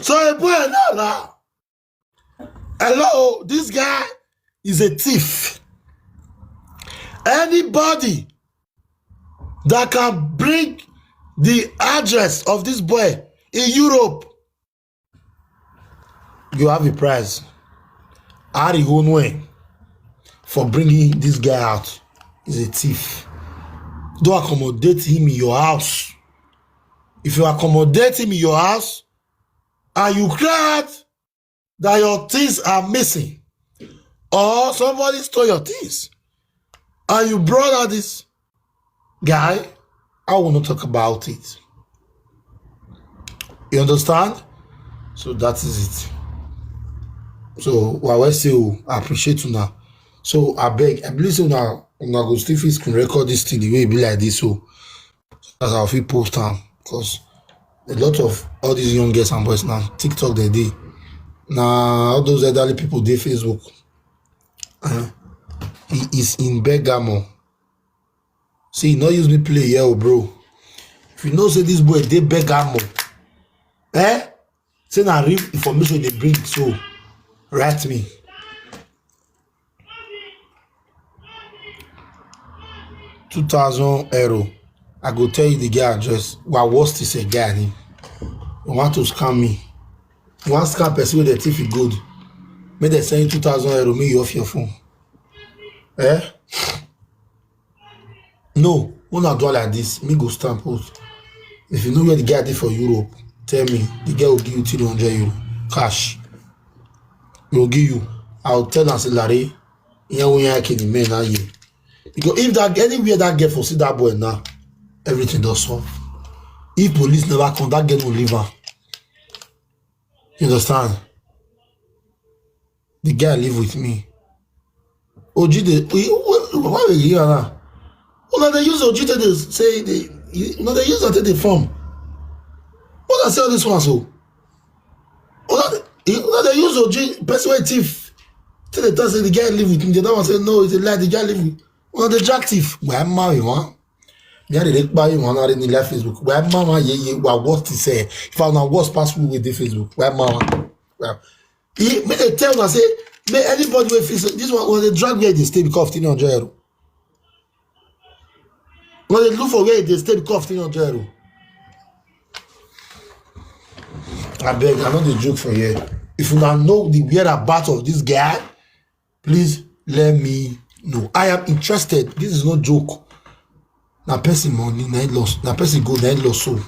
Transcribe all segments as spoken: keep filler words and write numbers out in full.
So a boy now, now. Hello, this guy is a thief. Anybody that can bring the address of this boy in Europe, you have a prize. Harry Hunwe for bringing this guy out is a thief. Don't accommodate him in your house. If you accommodate him in your house and you cry out that your things are missing or somebody stole your things and you brought out this guy, I will not talk about it. You understand? So that is it. So, well, I say, oh, I appreciate you now. So, I beg, I believe so now. Una go still fit screen record this thing the way it be like this. So, that's how we post time. Because a lot of all these young girls and boys now, TikTok they dey. Now, all those elderly people, they Facebook. Uh, he is in Bergamo. See, no use me play here, oh, bro. If you know say this boy dey Bergamo, eh? Say na real information they bring, so write me. Two thousand euro. I go tell you the guy address. Wa worst is a guy name. You want to scam me? You want scam person with the thief is good. Make them send you two thousand euro. Make you off your phone. Eh? No, when I do like this, me go stamp out. If you know where the guy did for Europe, tell me. The guy will give you three hundred euro cash. He will give you. I'll tell am say Larry, yeah, we are kidding men now you. Because if that anywhere that girl for see that boy now, everything does solve. If police never come, that girl will leave her. You understand? The guy live with me. Ojide, why we here now? Una dey use Ojide dey say dey, una dey use that dey form. What I say all this one so? Una dey, una dey use Oji person wey thief. Till the time say the guy live with me, the other one say no, it's a lie. The guy live with una dey drag thief. Why am I one? Me I dey buy one in live Facebook. Why am I ye ye? What what to say? If I na worse pass we with the Facebook, why am I one? Well, he make they tell una say make anybody wey feel say this one when they drag where they stay because of three hundred euro. When they look for where they stay because of three hundred euro. I beg, I know the joke for here. If you now know the whereabouts of this guy, please let me know. I am interested. This is no joke. Na person money na him loss. Na person gold na him loss so.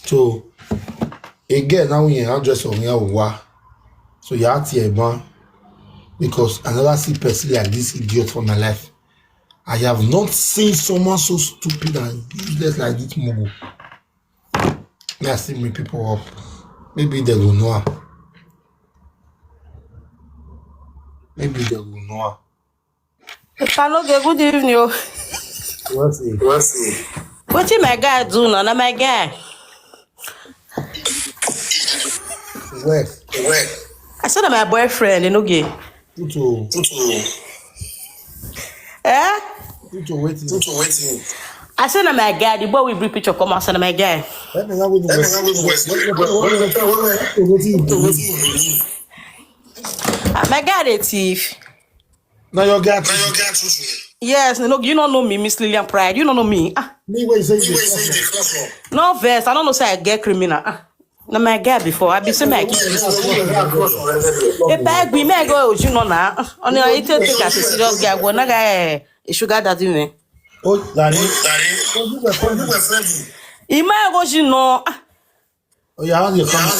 So again now we address on here wa. So you have to man because I never see person like this idiot for my life. I have not seen someone so stupid and useless like this Mugu. May I still meet people up. Maybe they will know. Maybe they will know. Panoge, good evening. Oh. What's it? What's it? Wetin my guy do now? Na my guy. Where? Where? I said that my boyfriend, you know, gay. Tutu. Tutu. Eh? Tutu waiting. Tutu waiting. I said that my guy, the boy we bring picture come outside, my guy. Let me go with the West. Let me go with the West. Tutu waiting. Ah, my guy, a thief. Now your guy. Now your guy too. Yes, no, you don't know me, Miss Lillian Pride. You don't know me. Ah. Me where you say you come from? No verse. I don't know say I get criminal. Ah. Na my guy before. I be say my guy. If I be me, I go, you know now. Only I take take as a serious guy. Go na guy, a sugar daddy me. Oh, daddy. Oh, you were friendly. He might go, you know. Ah. Oh, yeah, how you come?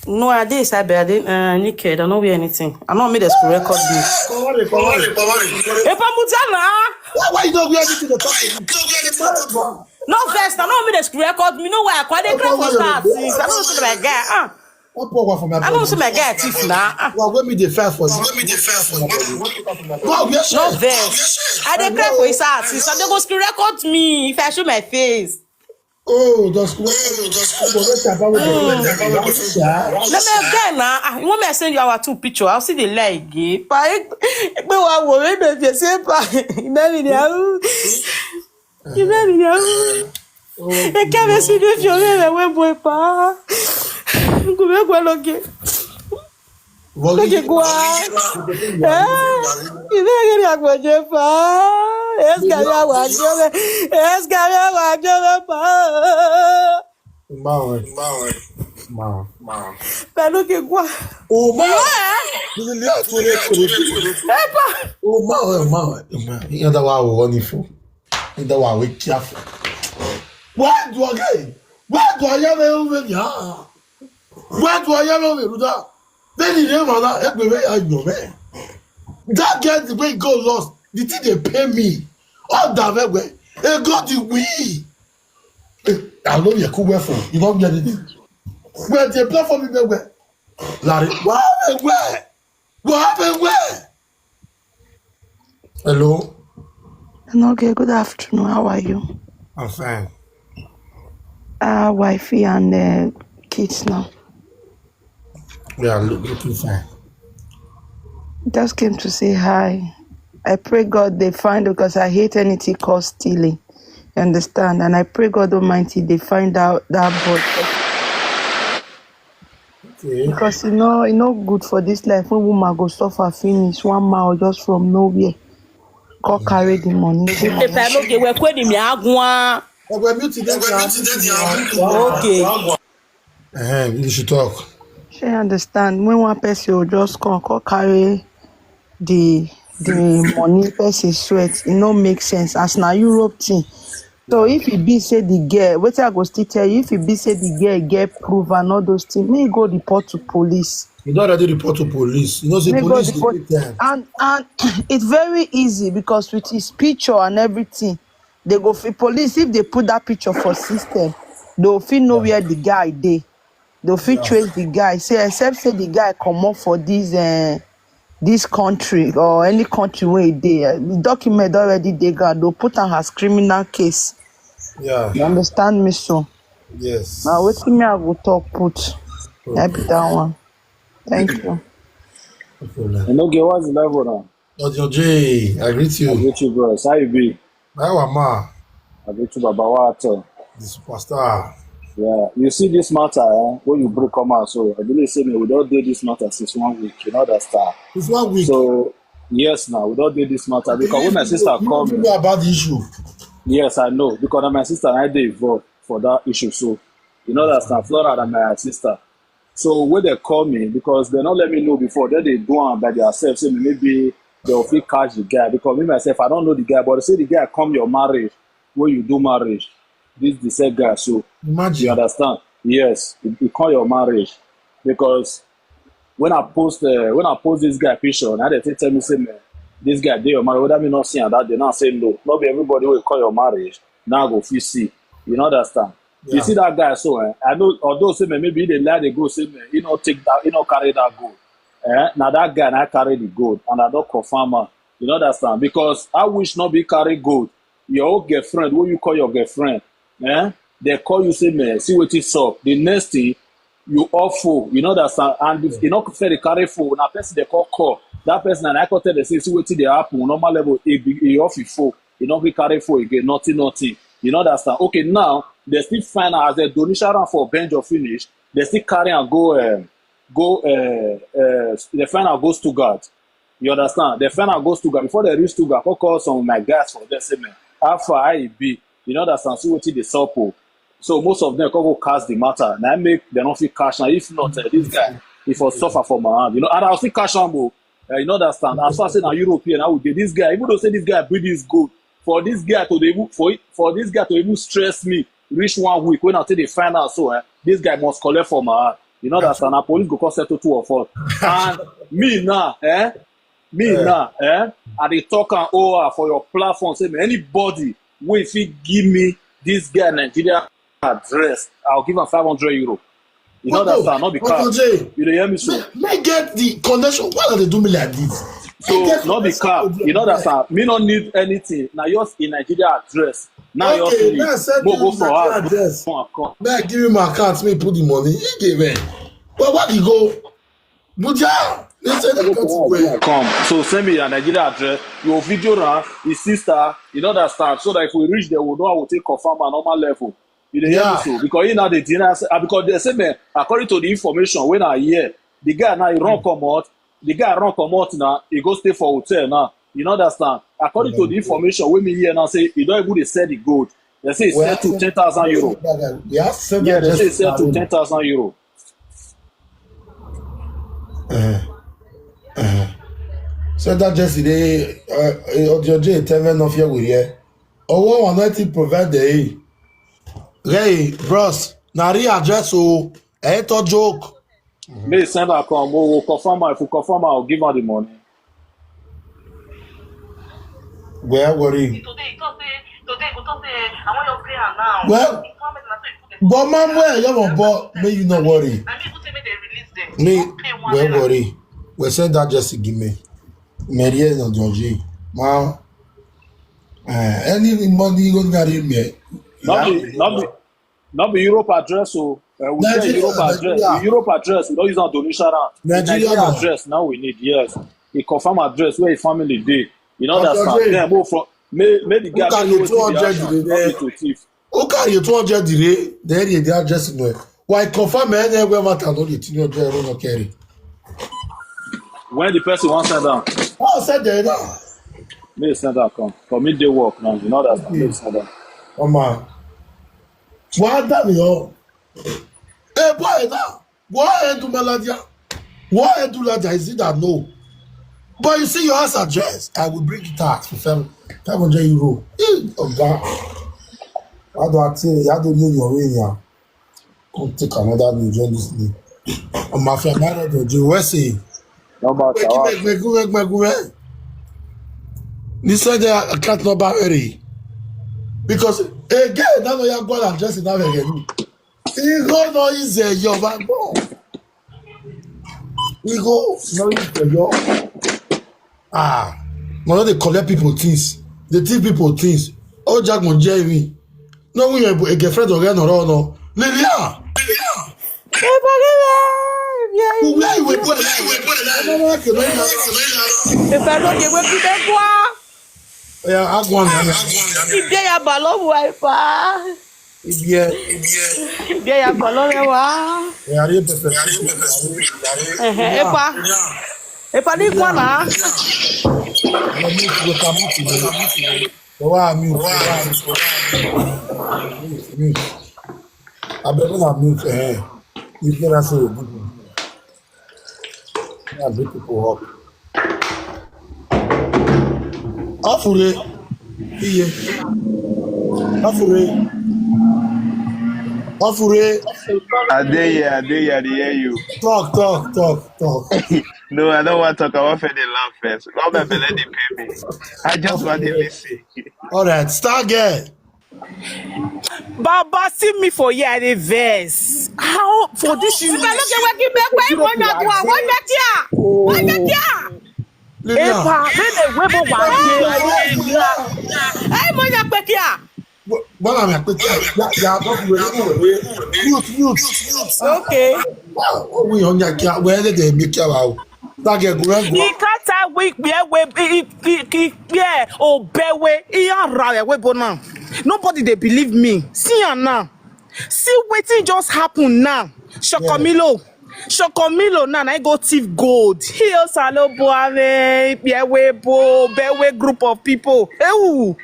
No, I did, I be, I did, uh, naked. I don't wear anything. I don't make this record me. Come on, come on, come on. If I'm Mutana. Why, why you don't wear anything to talk to me? No vex, I don't make this record me. No way, I can't cry for stars. I don't see my guy. Ah. What poor one for my I don't see my guy thief now. Ah. Well, when me dey fair for you. When me dey fair for you. No vex. I dey cry for his house. I dey go screen record me if I show my face. Oh, that's what. Oh, that's what. Let me again now. Ah, you want me to send you our two picture? I'll see the lie again. Pa, eh, eh, pe wa wo, eh, be, be, say, pa. Imagine, ah. Imagine, ah. Ekebe si ne fiore le we boy pa. Kume kwa loke. Loke kwa. Eh, ibe ke ni agboje pa. Eska ya wa jore. Eska ya wa jore pa. Mbawe. Mbawe. Mbawe. Pẹ̀lú kí n gbọ́. O ma. Ilé àtúrẹ́ kòrò. Ẹ pa. O ma wẹ̀ ma wẹ̀. Ìyá da wa wọ̀ ní fún. Ìyá da wa wẹ̀ kíá fún. Why do I get? Why do I have a over ya? Why do I have a over da? Then you never that. Everywhere I know, man. That girl the way go lost. The thing they pay me. All that way. E go the way. I know you could wear for. You don't get it. Where the platform you wear. Larry, what happened where? What happened where? Hello? Okay, good afternoon. How are you? I'm fine. Uh, wifey and uh, kids now. We are look, looking fine. Just came to say hi. I pray God they find because I hate anything called stealing. You understand? And I pray God Almighty they find out that boy. Okay. Because you know, you know good for this life when woman go suffer finish one man just from nowhere. Go carry the money. If I no get work with me, I go on. Ọgbẹ́ mi ti dé ti àwọn. Okay. Uh-huh. You should talk. She understand when one person will just come, come carry the the money, person sweat. It no make sense as na Europe thing. So if e be say the girl, wetin I go still tell you, if e be say the girl get proof and all those things, make e go report to police. You don already report to police. You know say Make go police dey report. take time. And and it's very easy because with his picture and everything, they go fit police if they put that picture for system, they go fit know where the guy dey. They go fit trace the guy. Say except say the guy comot for this uh, this country or any country wey e dey. Uh, the document already dey ground. They go put am as criminal case. Yeah. You understand me so? Yes. Now wetin me I go talk put. Help that one. Thank you. No problem. Enoge, what's the level now? Ojo J, I greet I you. greet you, bros. How you be? How am I? I greet you, Baba. What? Uh, The superstar. Yeah, you see this matter, eh? When you bring come out, so I believe say me we don't do this matter since one week. You know that star. It's one week. So yes, now we don't do this matter because when my sister You come, know about the issue. Yes, I know because na my sister and I dey involved for that issue. So you know that star Flora and my sister. So when they call me because they don't let me know before, then they do am by themselves. Say maybe they'll fit catch the guy because me myself I don't know the guy, but say the guy come your marriage when you do marriage. This the said guy, so you Imagine. Understand? Yes, he, he call your marriage because when I post uh, when I post this guy picture, now they tell me say man, this guy dey your marriage. Whether me not see am that day, now say no. Not be everybody will call your marriage. Now go fit see. You know understand? Yeah. You see that guy so eh, I know although say man, maybe they lie they go say man, he not take that, he not carry that gold. Eh? Now that guy now carry the gold and I don't confirm am. You know understand? Because I wish not be carry gold. Your own girlfriend, what you call your girlfriend, eh? They call you say man, see what is up. The next thing you off phone, you know that sound, and if you not fair the carry phone, now person they call call. That person and I call tell they say see what they happen normal level. He be he off his phone, he not be carry phone again, nothing, nothing. You know that sound. Okay, now they still find out as a donation round for bench or finish. They still carry and go, um, go. Uh, uh, they find out go Stuttgart. You understand? They find out go Stuttgart before they reach Stuttgart. Go call some of my guys for them say man, how far I be. You know that sound. See what they sup. So most of them come go cast the matter. Now make they don't feel cash. Now if not, uh, this guy, if I suffer for my hand, you know, and I'll still cash on. Uh, you know that stand. As far as say now European, I would get this guy. Even though say this guy breed is good for this guy to the for for this guy to even stress me. Reach one week when I take the final, so eh, this guy must collect for my hand. You know that stand. Now police go come settle two of us. And me now, eh, me now, eh, I dey talk and oh for your platform. Say me anybody wey fit give me this guy Nigeria address, I'll give am five hundred euro. You know that sound, not be cap. You dey hear me so? May get the connection. Why do they do me like this? So not be cap. You know that sound. Me not need anything. Now yours in Nigeria address. Now yours Okay, need. Now send Mo you go for Nigeria house. address. Go and come. May I give you my account? Me put the money. He gave me. But what you go? Buja. They said they got to where? Come. So send me your Nigeria address, your video round, his sister. You know that sound. So that if we reach there, we know how we take confirm a normal level. You dey hear me so? Because he now dey deny say, ah, because they say, man, according to the information when I hear, the guy now he run comot, the guy run comot now, he go stay for hotel now. You know understand? According to the information wey me hear now, say he don even dey sell the gold. They say he sell to ten thousand euro. Yeah, they say he sell to ten thousand euro. Send that Jesse dey, uh, uh, Audio J, tell me no fear with here. Owo wa na ti provide the. Hey, bros, na real address o. Eh, to joke. Me send her come. We will confirm her. If we confirm her, I'll give her the money. Well, worry. Today, he talk say, today, he talk say, I want your prayer now. Well, He come make na so he put the but man, where you want, but may you not worry. I mean, who say make they release them? Me, Don't pay one well, naira. Worry. We send that Jesse give me. Mary and Georgie. Ma, uh, any money you go carry me. Not be, not be, not be Europe address. So uh, we say Nigeria, Europe address. Nigeria. Europe address. We don't use our donation round. Nigeria, Nigeria no. Address now we need. Yes, he confirm address where his family dey. You know Doctor understand? J. Then move from may may the guy Look at know the wetin two hundred dey happen, you not dey be to thief. Who carry two hundred the rate? Then you dey address no. Why confirm any where matter no dey three hundred euro no carry. When the person wan send am, Oh, said there now. May send am come. For me dey work now. You know that. May send am. Oh man. Why that me oh? Hey boy now. Go ahead do maladia. Go ahead do that. Is it that no? But you see your house address. I will bring it out for seven five hundred euro. Eh, oh God. How do I tell you? How do you your way here? Come take another new join this thing. I'm a fan of the J U S A. No matter Wait, how. wait, wait, wait, wait, wait. This one there, I can't not buy early. Because again, that way I go and just in that again. He go no easy, yo, man, go. He go no easy, yo. Ah, no, they collect people things. They thief people things. Oh, Jack Monjeri. No, we have a girlfriend or no, no, no. Lillian! Lillian! Where you were born? Where you were born? No, no, no, no, no, no. Epa no ke we kide kwa. Yeah, I go on. Ide ya balo wa epa. Yeah, Ide ya balo le wa. yeah, I didn't perfect. Eh, epa. Epa ni kwa na. Let me go to mute. Go on mute. Mute, mute. I better not mute. Eh, you get us a good one. Yeah, big people up. Afure. Iye. Afure. Afure. I dey here, I dey here, I dey hear you. Talk, talk, talk, talk. No, I don't want to talk. I want to the laugh first. All my belly dey pay me. I just want to listen. All right, star girl. Baba, see me for here, I dey vex. How for this you? Epa no ke we kide kwa. Epa na kwa. Wa na kia. Wa na kia. Lillian. Epa, when they webo wa. Hey, mo na pe kia. Bọ́lá mi àpètí yà á bọ́ fún mi. Mute, mute. Okay. Ó wí ìyàn ní akíá wẹ́ẹ́ lè dẹ̀ mí kí a wà o. Táàgì ẹ̀gùn rẹ̀ gùn. Ikata week bia we bia obewe iya ra we bo now. Nobody dey believe me. See am now. See wetin just happen now. Shokomilo. Shokomilo now na go thief gold. Hiyo salo boave bia we bo bewe group of people. Ewu.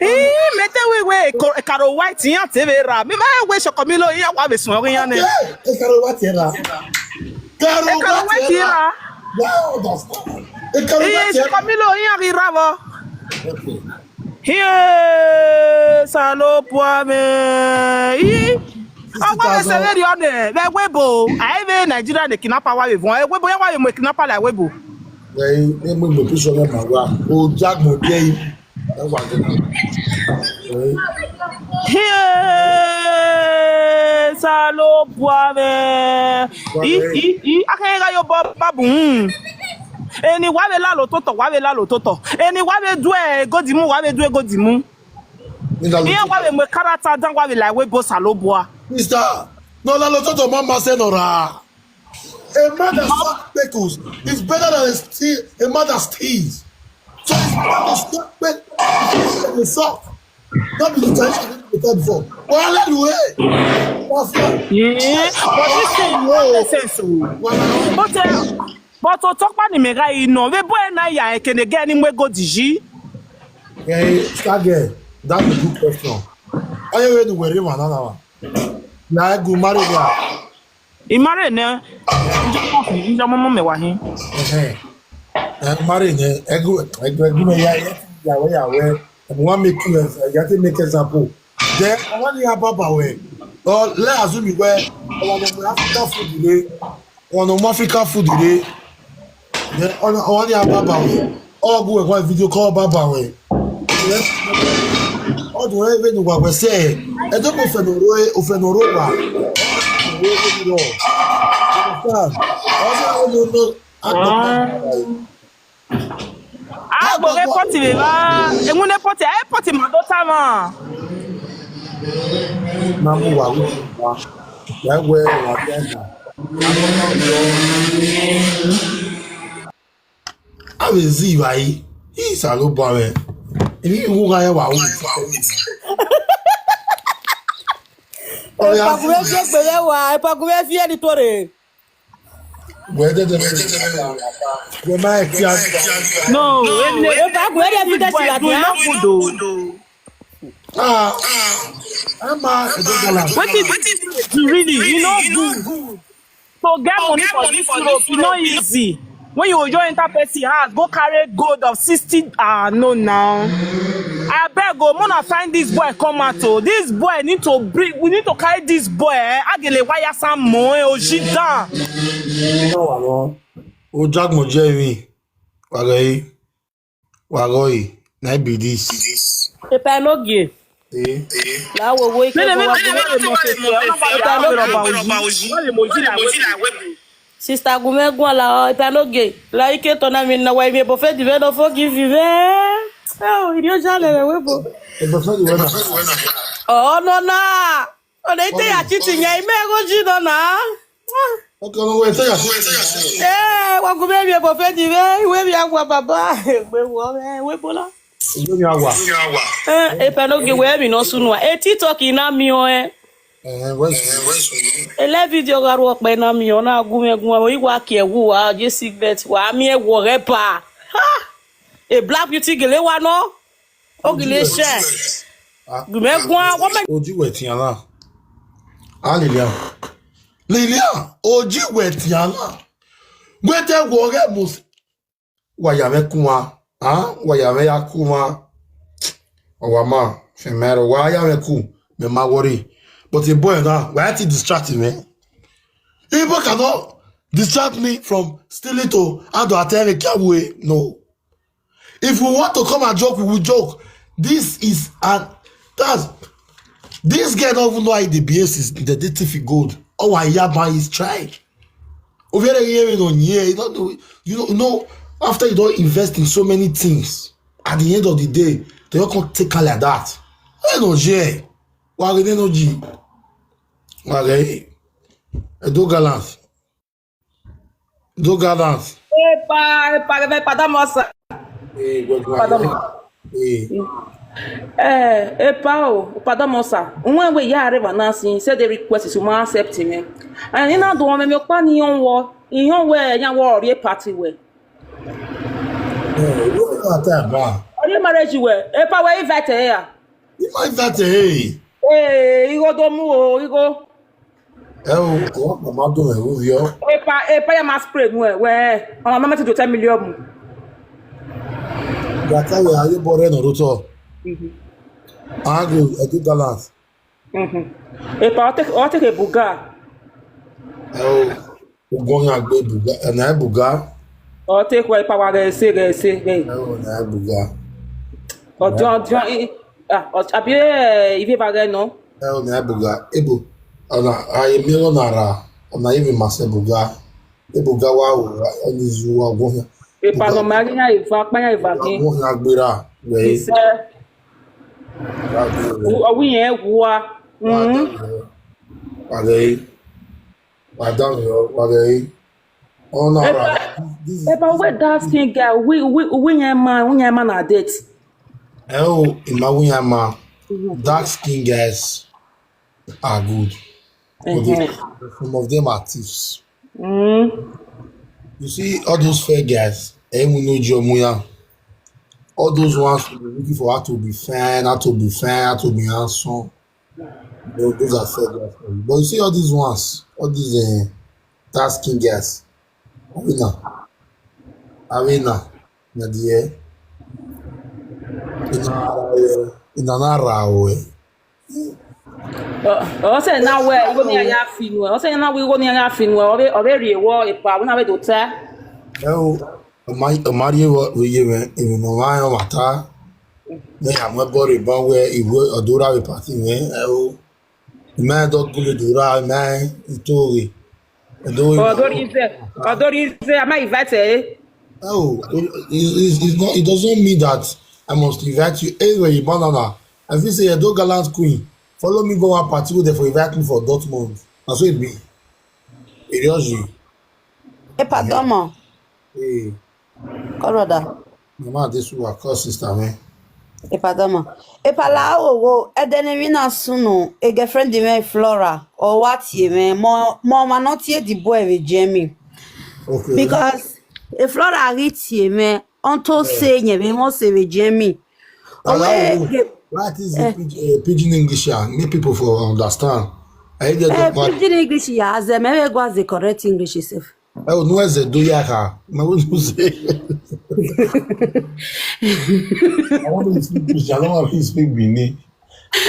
Eh, mete we we karo white yan teve ra. Mi ma we Shokomilo yan wa be sun yan ne. Ẹ kàrọ̀ wá tiẹ̀ ra. Kàrọ̀ Karo wá white tiẹ̀ ra. ra. Wá ọ̀dà sá. Ẹ kàrọ̀ wá Iye tiẹ̀ ra. Shokomilo yan ri ra bo. Hiye salo boave. Ii. Awa we se very on the we bo. I be Nigeria the kidnapper wa we bo. We bo yan wa we kidnapper like we bo. Ẹ ẹ mú ìgbésí ọmọ màá wá. O jágbọ̀n díẹ̀ yìí. Ẹ wà gẹ́gẹ́. Hiye salo boave. I i i akega yo bo babu. Eni wa we la lo toto wa we la lo toto. Eni wa we du e godimu wa we du e godimu. Iye wa we mo karata dan wa we la we bo salo boa. Mister, no, no, no, no, no, mama say no ra. A man that suck pickles is better than a, steal, a man that steals. So it's better to suck pickles than to suck. Not be the tradition. Tell before. Wahala lu eh. What's that? Yeah, but this thing no make sense o. But uh, but o tokpa ni mega ino we boy na ya ekene gani mwe go diji. Hey, star girl, that's a good question. Onye wey do were ma na na wa. Na I go marry ya. I marry ne. Njo mo me wa hin. Eh, eh. Eh, marry ne. Ego ego ego me ya ya ya we ya we. I want make you ya take make example. Then I want you baba we. Oh, let assume you were. I want to African food today. I want to African food today. Then I want you baba we. All go one video call baba we. All the way when you were say. I don't know if you know if you know. Understand? Also, I don't know. Agbo report le ba. Enwu report, report ma do ta ma. Na mo wa wo wa. Ya we wa ya na. A be zi wa yi. Isa lo ba we. Ebi wo ga ya wa wo. Oya. Epagume fi egbe ye wa, epagume fi eni tore. Where did the where my No, when they Epagume de fi de boy do silati. no good o. Ah, I'm a Edo Galant. Wetin you do really? You no good. To get money for this Europe, e no easy. When you go join enter person house, go carry gold of sixty. Ah, no now. Abeg o, mona find this boy come out o. This boy need to bring, we need to carry this boy. Eh? Agele wire some more. Eh? Oji down. No, I won't. O Jack Mojeri. Wagayi. Wagayi. Na be this. Epa no ge. Eh? La wo wo ike Mene ko mene wa mene wo. mene mene mene. Sister Gume Gwala, epa no ge. La ike to na mi na wa mi bo fe di ve no forgive you. Eh, oh, idio jale we bo. Edo Fedi wena. Oh no na. O de ite ya cheating ya ime go ji no na. Okay, no wait, say ya. Eh, wa gume mi bo fe di ve, we mi agwa baba. We wo eh, we bola. Edo mi awa. Eh, epa no ge we mi no sunu wa. E TikTok ina mi o eh. Eh, where's Ele video ga ro pe na mi o na gume gume o iwa ke wu wa je sick bet wa mi e wo re pa. Ha! E black beauty gele wa no. O gele share. Gume gume wa me Oji wet yan la. Ah, Lilian. Lilian, Oji wet yan la. Wete wo re mus. Wa ya me kuma. Ah, wa ya me ya kuma. Wa ma, femero wa ya me ku. Me ma worry. But the boy now, why ti distract me? People cannot distract me from stealing to how to attend a cab way. No. If we want to come and joke, we will joke. This is an that's this girl don't even know how the B S is the D T F gold. Oh, I have my strike. Over there, here, you know, yeah, you don't do you don't know after you don't invest in so many things, at the end of the day, they all come take her like that. I don't share. Why they no G? Why they do gallant? Do gallant. Epa, epa, epa, epa, da mosa. Hey, good Pardon. Hey. Eh, epa o, pardon mosa. Nwa we ya re ba na sin, say the request is ma accept me. And ina do me me pa ni yon wo, yon we ya wo re party we. Hey, look at that, man. Ori marriage we, epa we invite ya. You might that hey. Eh, igo do mu o, igo. Ẹ o, ọwọ́ màmá dùn ẹ̀ wúri ọ́. Epa, epa ya ma spray mu e, we. Ọmọ mama ti do ten million mu. Gàtá yẹ ayé bọ́ rẹ̀ nà lótọ́. Àgò ẹ̀dí gallant. Mhm. Epa, o take, o take a buga. Ẹ o, ogun ọyàn àgbẹ̀ bùgá, ẹ̀ nà ẹ̀ bùgá. O take wa epa wa re se, re se, re. Ẹ o, nà ẹ̀ bùgá. Ọjọ́, ọjọ́, eh, ah, ọjọ́, àbí, eh, ife ba re no. Ẹ o, nà ẹ̀ bùgá. Ebo, ọ̀nà ayé mìíràn nà ra, ọ̀nà yìí mi mà sẹ́ bùgá. Ebo ga wa o, ọ̀nà ìzù wa ogun ọyàn. Epa no ma ri ya eva, pa ya eva kin. Ogun ọyàn àgbèrà. Wẹ̀ Iṣẹ́ ọwọ́ yẹn wá. Wàdàmì ọ́, wàdàmì ọ́, wàdàmì ọ́, wàdàmì ọ́, wàdàmì ọ́. Ọ̀nà ra. Epa, we dark skin girl, we, we, we yẹn ma, we yẹn ma na date. Ẹ o, ìmọ̀ wíyàn máa. Dark skin guys are good. But they- Mhm. Some of them are thieves. Mm. You see, all those fair guys, eh, we know Jomuya. All those ones who be looking for how to be fine, how to be fine, how to be handsome. Those, those are fair guys. But you see, all these ones, all these uh, dark skin guys, Arena, Arena, Nadia, in another way. Ọ sị na we igo mi anya finu. Ọ sị na we igo mi anya finu. Ọ be ọ be ri ewo epa we na we do ta. Oh, my, my, you were, you were, you know, my, my, my, me, I'm a body, but where you were, a Dora, we party, eh, oh, my dog, good, Dora, my, Itori, Dora. Odori ife. Odori ife. Am I invited? Oh, it, it, it's not, it doesn't mean that I must invite you anywhere you banana. I feel say, Edo gallant queen, follow me go one party with them for invite me for Dortmund. That's what it be. It just you. Epa Domo, Hey, Koroda. Mama, this will call sister, man. Epa Domo. Epa la owo, edene mi na sunu, e girlfriend di me Flora, or what ye me, mo mo ma not ye di boy with Jamie. Okay. Because e Flora reach ye me, unto say ye me mo say with Jamie. Allow Owe you. ge- What is the pidgin, uh, pidgin English? Yeah? Make people for understand. I get Eh, the part. Pidgin English ya, as me we go as the correct English itself. I would know as a do yaka. No one to say. I want to speak English. I don't want to speak Benin.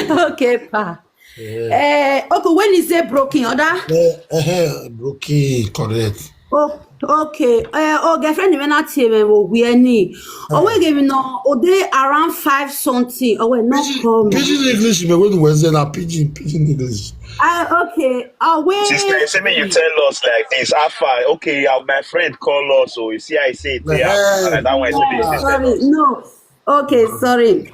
Okay, pa. Eh, okay, when is it broken? Other? Eh, eh, eh, broken, correct. Oh, okay. Eh, oh, girlfriend, when I tell me, oh, we any. Oh, we give me no. Oh, they around five something. Oh, we not come. Pidgin English, but when Wednesday now, pidgin, pidgin English. Ah, okay. Oh, wait. Sister, you see me, you tell us like this. How far? Okay, uh, my friend call us, so you see, I say it. Yeah, Eh, and that one is No, the sorry, no. Okay, sorry.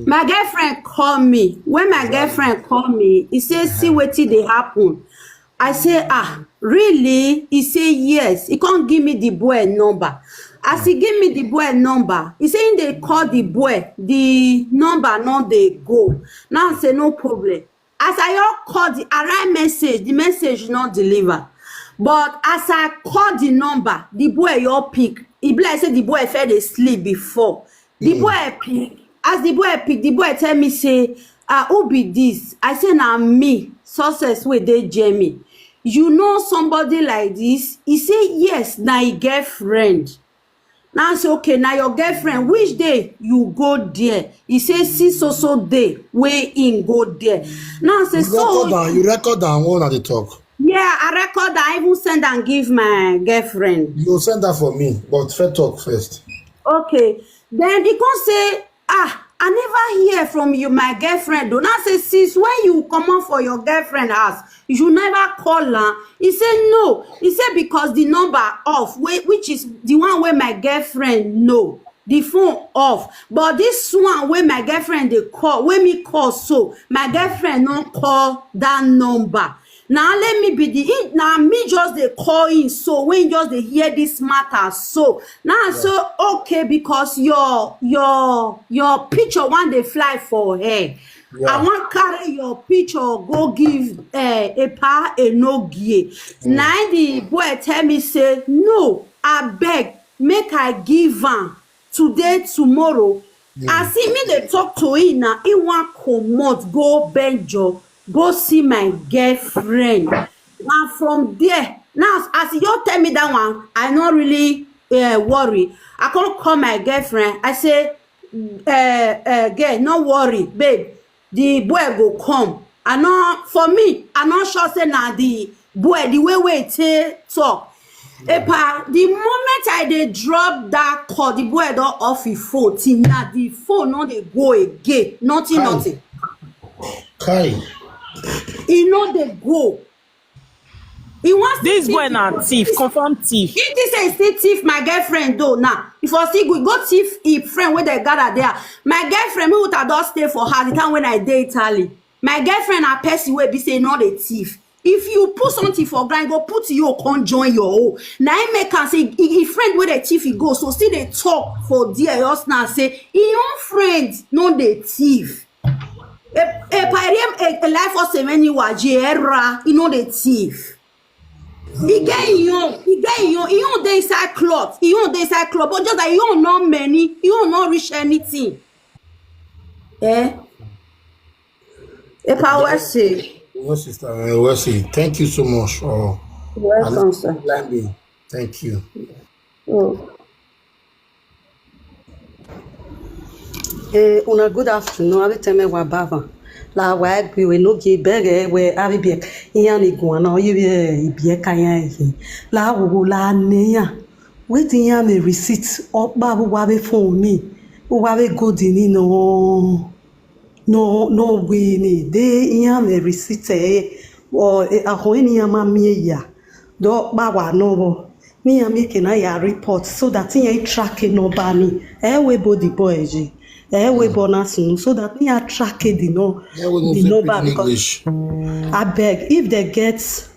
My girlfriend call me. When my girlfriend call me, he say, "See wetin dey happen." I say, "Ah, really?" He say, "Yes." He can't give me the boy number. As he give me the boy number, he say he dey call the boy. The number no dey go. Now I say, "No problem." As I all call the, I write message, the message not deliver. But as I call the number, the boy your pick. He be like say the boy fell asleep before. The boy pick. As the boy pick, the boy tell me say, "Ah, who be this?" I say, "Na me, success wey dey Jamie." "You know somebody like this?" He say, "Yes, na him girlfriend." Now I say, "Okay, now your girlfriend, which day you go there?" He say, "See so so day wey him go there." Now I say, You record "So down, you record down one at the talk. Yeah, I record. I even send and give my girlfriend." You send that for me, but first talk first. Okay. Then he come say, "Ah, I never hear from you, my girlfriend." Do not say, "Since when you come out for your girlfriend house, you never call her." He said, "No." He said, "Because the number off, whi- which is the one where my girlfriend know, the phone off. But this one where my girlfriend they call, when me call, so my girlfriend not call that number." Now let me be the in- now me just they call in, so when just they hear this matter, so now so, "Okay, because your your your picture one they fly for her. Yeah. I want carry your picture go give uh, a pa a no gear." Now the boy tell me say, "No, I beg, make I give am today, tomorrow." I see me they talk to him now. He want comot go Benjo, go see my girlfriend. And from there, now as you tell me that one, I not really uh, worry. I can't call my girlfriend. I say, uh, uh, "Girl, no worry, babe. The boy go come." I know for me, I not sure say na the boy the way we take talk. Epa, the moment I dey drop that call, the boy don't off his phone. Till now, the phone no dey go again. Nothing, Kai. Nothing. Kai. He no dey go. He wants This boy na thief, confirm thief. He think say he still thief my girlfriend though now. If I still go, go thief his friend when they gather there. My girlfriend, me with her don stay for her the time when I dey Italy. My girlfriend na person wey be say no dey thief. If you put something for ground, go put your come join your own. Na him make am say him friend wey dey thief he go so still dey talk for there just now say him own friend no dey thief. Epa, e life us many waji era, e no dey thief. E get e own, e get e own, e own dey inside cloth, e own dey inside cloth, but just that e own no many, e own no reach anything. Eh? Epa, we say. Well, sister, uh, well, say, thank you so much for Welcome, sir. Climbing. Thank you. Oh. Eh, una good afternoon. Abi teme wa bava. La wa egbe we no ge bere we abi bie. Iya ni guana o ye bie ka ya yi. La wo la ne ya. We di ya me receipt o ba wo wa be phone ni. Wo wa be go di ni no. No, no we ni de iya me receipt eh. O eh, aho ni ya ma mi ya. Do ba wa no bo. Ni ya make na ya report so that ya track no ba ni. Eh we bo the boy ji. Eh we bo na sunu so that ya track the no. Yeah, we go The fit number speak because English. I beg if they get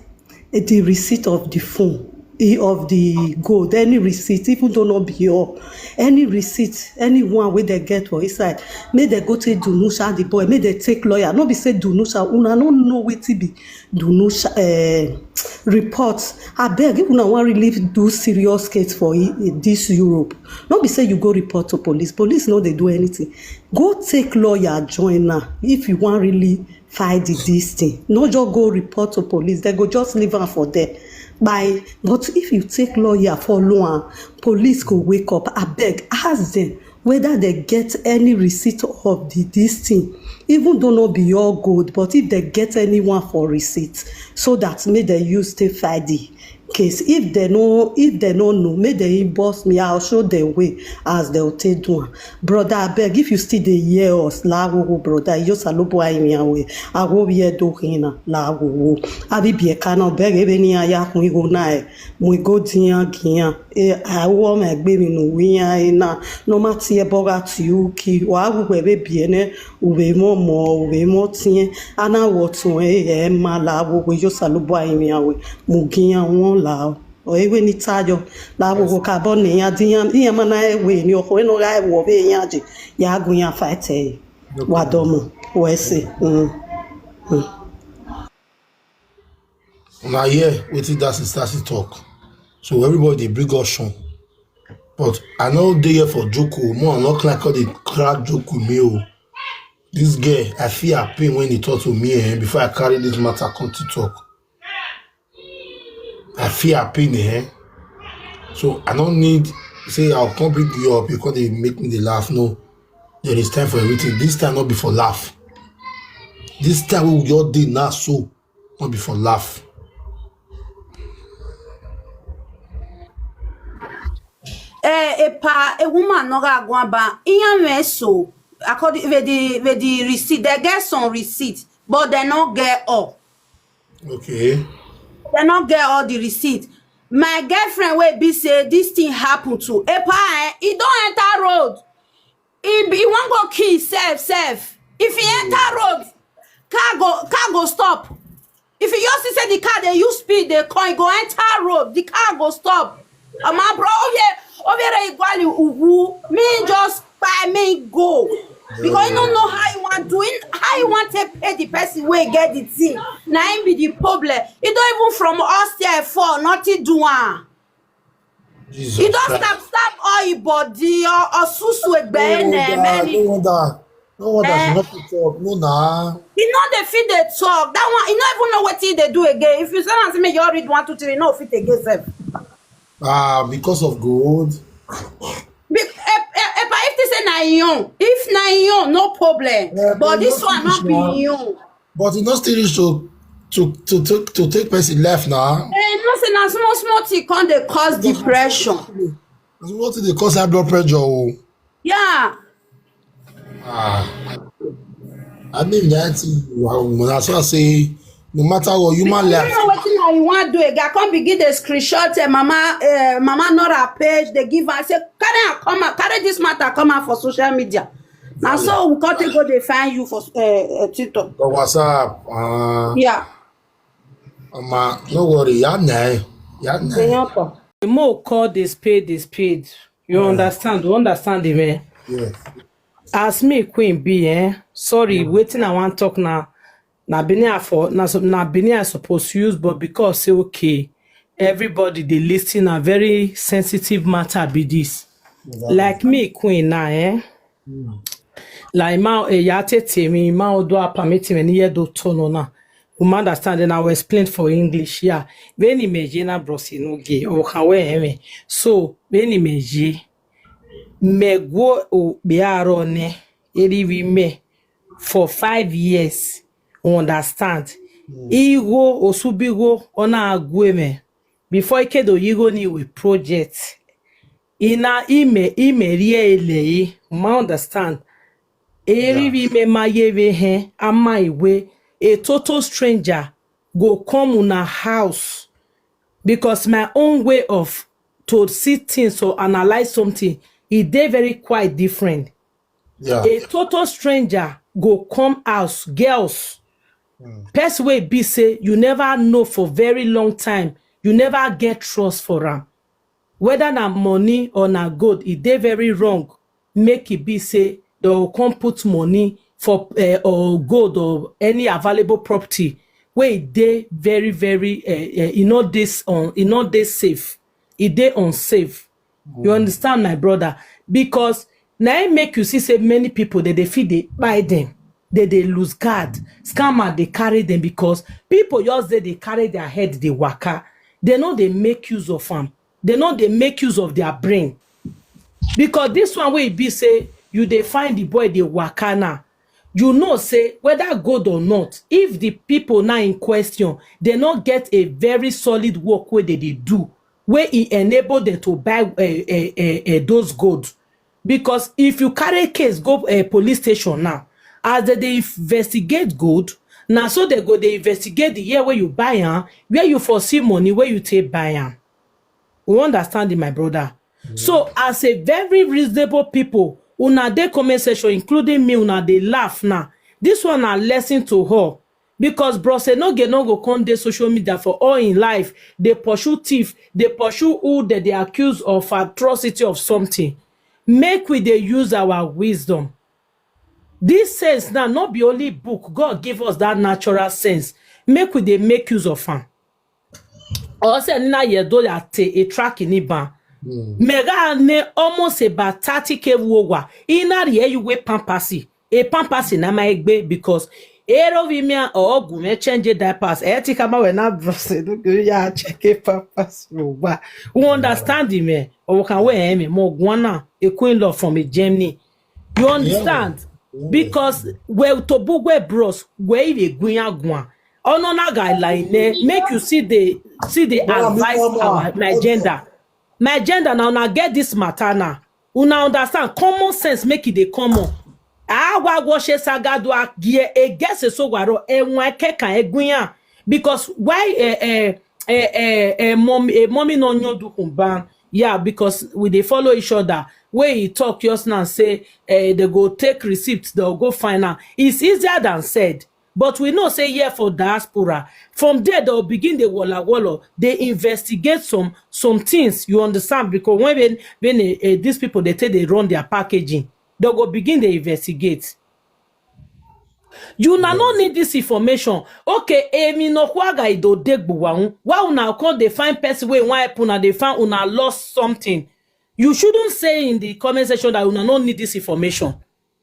eh, the receipt of the phone eh, of the gold, any receipt, even though not be all, any receipt, anyone where they get for inside, may they go to Dunusha the boy, may they take lawyer. Not be say Dunusha, una no know what to be Dunusha uh, report. I beg if una want really do serious case for i- i- this Europe. Not be say you go report to police. Police no they do anything. Go take lawyer join now if you want really fight the this thing. No just go report to police. They go just leave am for there. By but if you take lawyer follow am, police go wake up. I beg ask them whether they get any receipt of the this thing. Even though no be your gold, but if they get anyone for receipt, so that may they use take fight the case. If they no if they no know, may they inbox me. I'll show them way as they'll take do am. Brother, I beg if you still dey hear us, lawowo brother, iyo salobo aimiawe, awo ye do hina lawowo. Abi bie kana beg ebe ni aya kun igo na e, mu igo diyan giyan. E awo me gbe mi nu wiyan e na. No ma ti e boga ti u ki wa wu we be bie ne, u be mo mo, u be mo tien. Ana wo tun e e ma lawowo, iyo salobo aimiawe. Mu giyan won la o. O ewe ni tayo lawowo ka bo ni ya diyan, iyan ma na ewe ni o ko no ga ewo be yan je. Ya gun ya fight e. Wa domo. We say. Mm. Now, yeah, waiting that sister she talk. So everybody dey bring us some. But I know they here for joke. Oh. More not like how they crack joke with me. Oh. This girl, I feel her pain when he talk to me eh, before I carry this matter come to talk. I feel her pain eh. So I don't need say I'll come bring you up because they make me dey laugh. No, there is time for everything. This time not be for laugh. This time we your day now so not be for laugh. Eh, epa, a woman no ga gwamba. Iyan me so. According with the with the receipt, they get some receipt, but they no get all. Okay. They no get all the receipt. My girlfriend will be say this thing happen to epa. Eh, he don't enter road. He be he won't go kill himself. Self. If he enter road, car go car go stop. If you just see say the car they use speed they come, e go enter road. The car go stop. Ama bro, obie obie igwali uwu. Me just buy me go. Because you don't know how you want do it, how you want to pay the person wey get the thing. Na him be the problem. You don't even from upstairs fall, nothing do am. Jesus. You don't Christ. Stab stab all your body or or susu egbe No na wonder, many. No wonder. No wonder Eh. She not to talk. No, nah. You know they fit dey talk. That one, you no even know what they do again. If you say am say make you read one, two, three, no fit again sef. Ah, because of gold. Be, eh, eh, eh, but if they say na young, if na young, no problem. Eh, But but this no one not finish now. Be young. But it not still reach to to to take to take person life now. Eh, you know say na small small thing come dey cause depression. What did they cause high blood pressure? Oh? Yeah. Ah. I mean that thing. Wow, that's why I say no matter what human You life. Know what thing you want do again? Come begin the screenshot. Eh, mama, eh, mama Nora page. They give her say carry am come out, carry this matter come out for social media. Now so we can't go dey find you for uh, uh, TikTok. But what's up? Uh, Yeah. Mama, no worry. Yeah, nah. Yeah, nah. They help her. The more call this paid, this paid. You understand? You understand the man? Yeah. As me queen be, eh? Sorry, wetin I wan talk na, na Benin I for, na so, na Benin I suppose use, but because say, okay, everybody dey listen, na very sensitive matter be this. Like me, Queen na, eh? Like ma, eh, ya tete mi, ma odo apamiti me ni ye do tono na. Woman understand, then I will explain for English. Yeah. Beni meje na brosi no ge, o kawe eme. So, beni meje, me go o biaro ne, eri vi me for five years. You understand? Igo osubigo ona agwe me. Before ikedo yigo ni we project. Ina ime, ime rie ele, ma understand. Eri vi me ma ye ve he, ama iwe. A total stranger go come una house, because my own way of to see things or analyze something, e dey very quite different. Yeah. A total stranger go come house, girls. Person wey be say you never know for very long time, you never get trust for am. Whether na money or na gold, e dey very wrong. Make e be say they go come put money for, uh, or gold or any available property wey e dey very, very, uh, uh, e no dey s- on, e no dey safe. E dey unsafe. You understand, my brother? Because na im make you see say many people, they dey feel dey buy them, they dey lose guard. Scammer dey carry them because people just dey dey carry their head dey waka. They no dey make use of am. They no dey make use of their brain. Because this one wey e be say you dey find the boy dey waka now, you know say whether gold or not, if the people now in question, they no get a very solid work wey they dey do, wey e enable them to buy, eh, eh, eh, eh, those gold. Because if you carry case go, eh, police station now, as they dey investigate gold, na so they go dey investigate the year wey you buy am, where you for see money wey you take buy am. You understand it, my brother? So as a very reasonable people, una dey comment section, including me, una dey laugh now. This one na lesson to all. Because Bros Enoge no go come dey social media for all in life, dey pursue thief, dey pursue who they dey accuse of atrocity of something. Make we dey use our wisdom. This sense now, not be only book. God give us that natural sense. Make we dey make use of am. Ose ni na ye do ya te e track ni ban. Mega ne almost about thirty K wo wa. Ina ri e you we pampasi. E pampasi na ma egbe because ero vi mi a ogu me change diapers. E ti kama we na Bros Enoge ya check e pampasi wo wa. You understand me? O kan we e me mo gwana e queen love from a Germany. You understand? Because we to bugwe bros we ive gunya gwan. Ono na guy line, make you see the, see the advice our, my gender. My gender now, now get this matter now. Una understand? Common sense make it dey common. Awa washe sagadu agie egese so waro enwe kekan egunya. Because why, eh, eh, eh, eh, eh, mom, eh, mommy no nyo dukun ban? Yeah, because we dey follow each other. Wey he talk just now say, eh, they go take receipt, they'll go find out. It's easier than said. But we know say here for diaspora, from there they'll begin the walla walla. They investigate some some things. You understand? Because when when, when eh, eh, these people they take they run their packaging, they go begin the investigate. You na no need this information. Okay, emi no kwaga ido degbuwa. Why una come dey find person wey wan help una dey find una lost something? You shouldn't say in the comment section that una no need this information.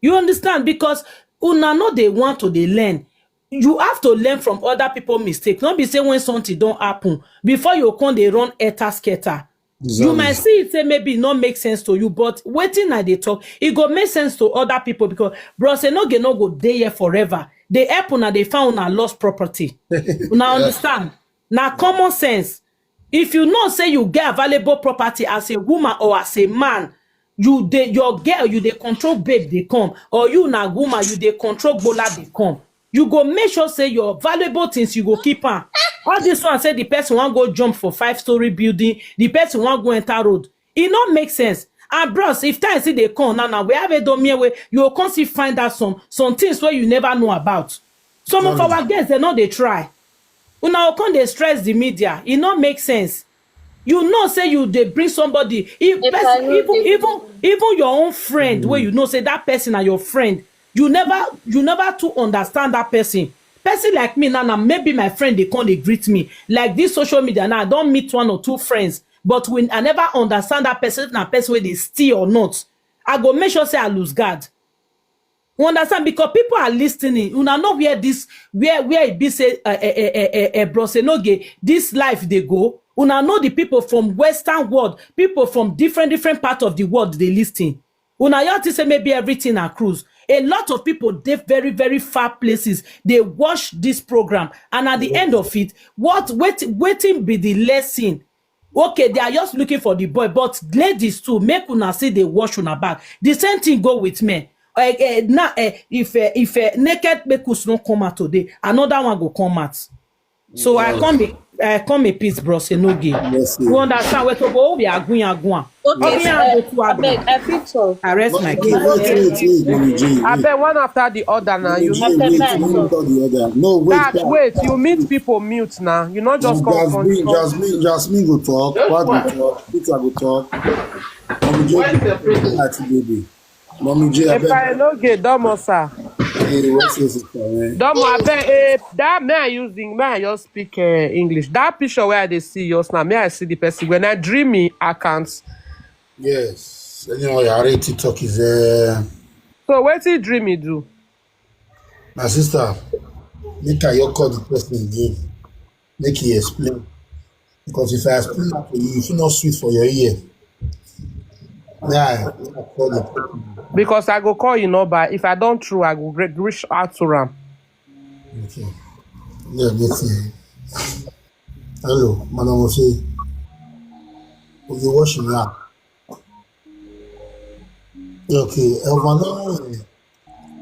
You understand? Because una no dey want to dey learn. You have to learn from other people mistake. Not be say when something don't happen before you come dey run eta sketa. You might see it say maybe it not make sense to you, but waiting at the talk, it go make sense to other people because Bros Enoge no go dey here forever. They help una, they found una lost property. Una understand? Now common sense. If you know say you get available property as a woman or as a man, you dey your girl, you dey control babe they come, or you na woman, you dey control gbola they come. You go make sure say your valuable things you go keep am. All this one say the person wan go jump for five story building, the person wan go enter road. E no make sense. And bros, if time see they come now, now we have a domie way, you go come see find out some some things where you never know about. Some of our girls they no dey try. Una go come dey stress the media. E no make sense. You know say you dey bring somebody, if person, even even even your own friend where you know say that person are your friend, You never, you never too understand that person. Person like me now, now maybe my friend dey come dey greet me. Like this social media now, I don meet one or two friends, but when I never understand that person, if na person wey dey steal or not, I go make sure say I lose guard. You understand? Because people are listening. Una know where this, where, where e be say, uh, uh, uh, uh, uh, Bros Enoge, this life dey go. Una know the people from Western world, people from different, different part of the world dey listen. Una hear think say maybe everything na cruise. A lot of people dey very, very far places. They watch this program, and at the end of it, what, wait, wetin be the lesson? Okay, they are just looking for the boy, but ladies too, make una see dey watch una back. The same thing go with men. Eh, eh, now, eh, if, eh, if, eh, naked Kpekus no come out today, another one go come out. So I come in, I come in peace, Bros Enoge. Yes, You understand? We're to go, we are going, are going. Okay, Open your uh, hand to Agbo. Abeg, I fit talk. Arrest my case. Wait, wait, wait, Mommy J. Wait. Abeg, one after the other now. You Mommy J, meet wait, Abeg, Mommy J, the other. No, wait. that, wait, you meet people mute now. You not just come front Jasmine, talk. Jasmine, Jasmine go talk. What go talk? Peter go talk. Mommy J, Auntie Baby. Mommy J, If I abeg. No get Domo, sir. Hey, what's your sister, man? Domo, abeg, eh, that may I use the, may I just speak uh, English. That picture where they see yours now, may I see the person? When I dream it, I can't. Yes. Anyhow, you already TikTok is uh, So what did dream he do? My sister, make I your call the person again. Make he explain. Because if I explain that to you, if you not sweet for your ear. Yeah, I call the person. Because I go call you number. If I don't true, I go re- reach out to him. Okay. Yeah, let's see. Hello, Madam Ose. Will you wash him now? Okay, Elvana,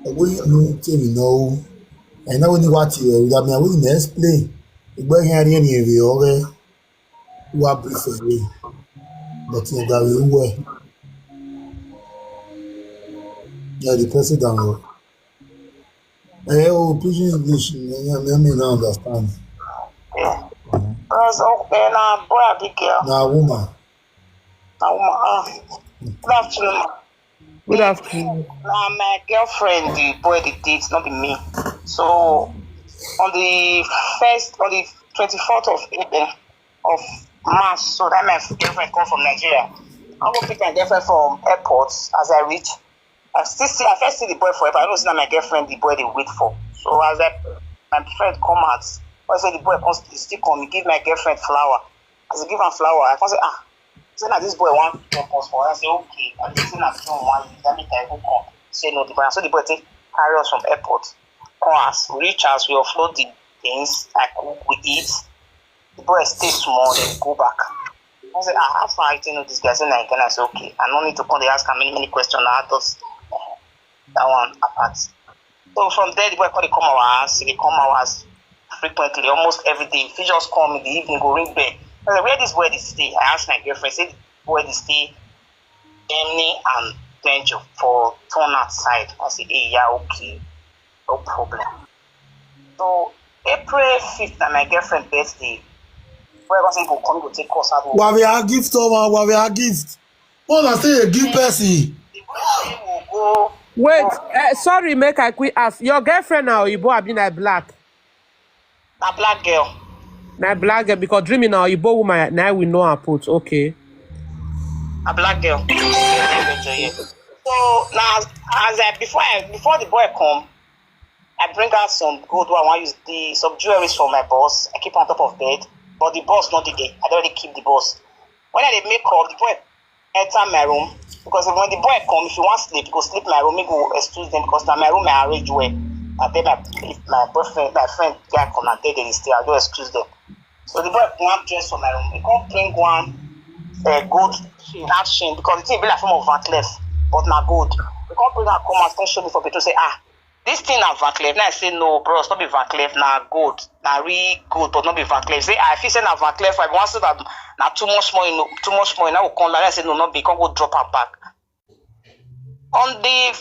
we no tell me no. I know when you watch you, I mean, I wouldn't explain. Ìgbẹ́ yẹn rí ẹni èrè ọ̀rẹ́ wá brief ẹ̀ rí. But yẹn gàrí owó ẹ̀. Yeah, the person down low. Eh, oh, pidgin English, I mean, I understand. Because okay, na boy abi girl, Na woman. na woman. Ah, good afternoon. Good afternoon. Na my girlfriend, the boy dey date, not be me. So on the first, on the twenty-fourth of April, of March, so that my girlfriend come from Nigeria. I go pick my girlfriend from airport. As I reach, I still see, I first see the boy for airport. I know say na my girlfriend the boy dey wait for. So as I, my friend come out, I say the boy come, he still come, he give my girlfriend flower. As he give am flower, I come say, ah, say na this boy wan drop us for. I say, okay. I just say na two one, let me tell you come. Say no, the boy. So the boy take carry us from airport. Come as we reach house, we offload the things, I cook, we eat. The boy stay small, then go back. I say, ah, how far I take know this guy? Say na Ghana. I say, okay. I no need to come dey ask am many, many questions. I just that one apart. So from there, the boy come dey come our house. He dey come our house frequently, almost every day. If he just come in the evening, go ring bell. I say, where this boy dey stay? I ask my girlfriend. Say the boy dey stay Emni and Benjo for Tonat side. I say, hey, yeah, okay, no problem. So April fifth na my girlfriend birthday. Boy come say he go come, go take us out. Wàá fi á gift ọmọ, wàá fi á gift. Wọ́n na say a gift person. The boy say we go Wait, uh, sorry, make I quick ask. Your girlfriend now, Oyibo, abi na black? Na black girl. Na black girl, because dreaming now, Oyibo woman, now we know her put. Okay. A black girl. So now, as I before I before the boy come, I bring out some gold wey I wan use, the some jewelries for my boss. I keep on top of bed, but the boss no dey there. I don already keep the boss. When I dey make up, the boy enter my room, because when the boy come, if he wan sleep, he go sleep my room. He go excuse them because na my room I arrange well. I tell my, if my boyfriend, my friend guy come and tell them stay, I go excuse them. So the boy wan dress for my room. He come bring one uh, gold chain, half chain, because the thing be like form of Van Cleef, but na gold. He come bring am come out, come show me for bedroom, say, ah, this thing na Van Cleef. Now I say, no, bros, no be Van Cleef, na gold, na real gold, but no be Van Cleef. Say, I feel say na Van Cleef, I wan say that na too much money, no, too much money. Now we come like, I say, no, no be, come go drop am back. On the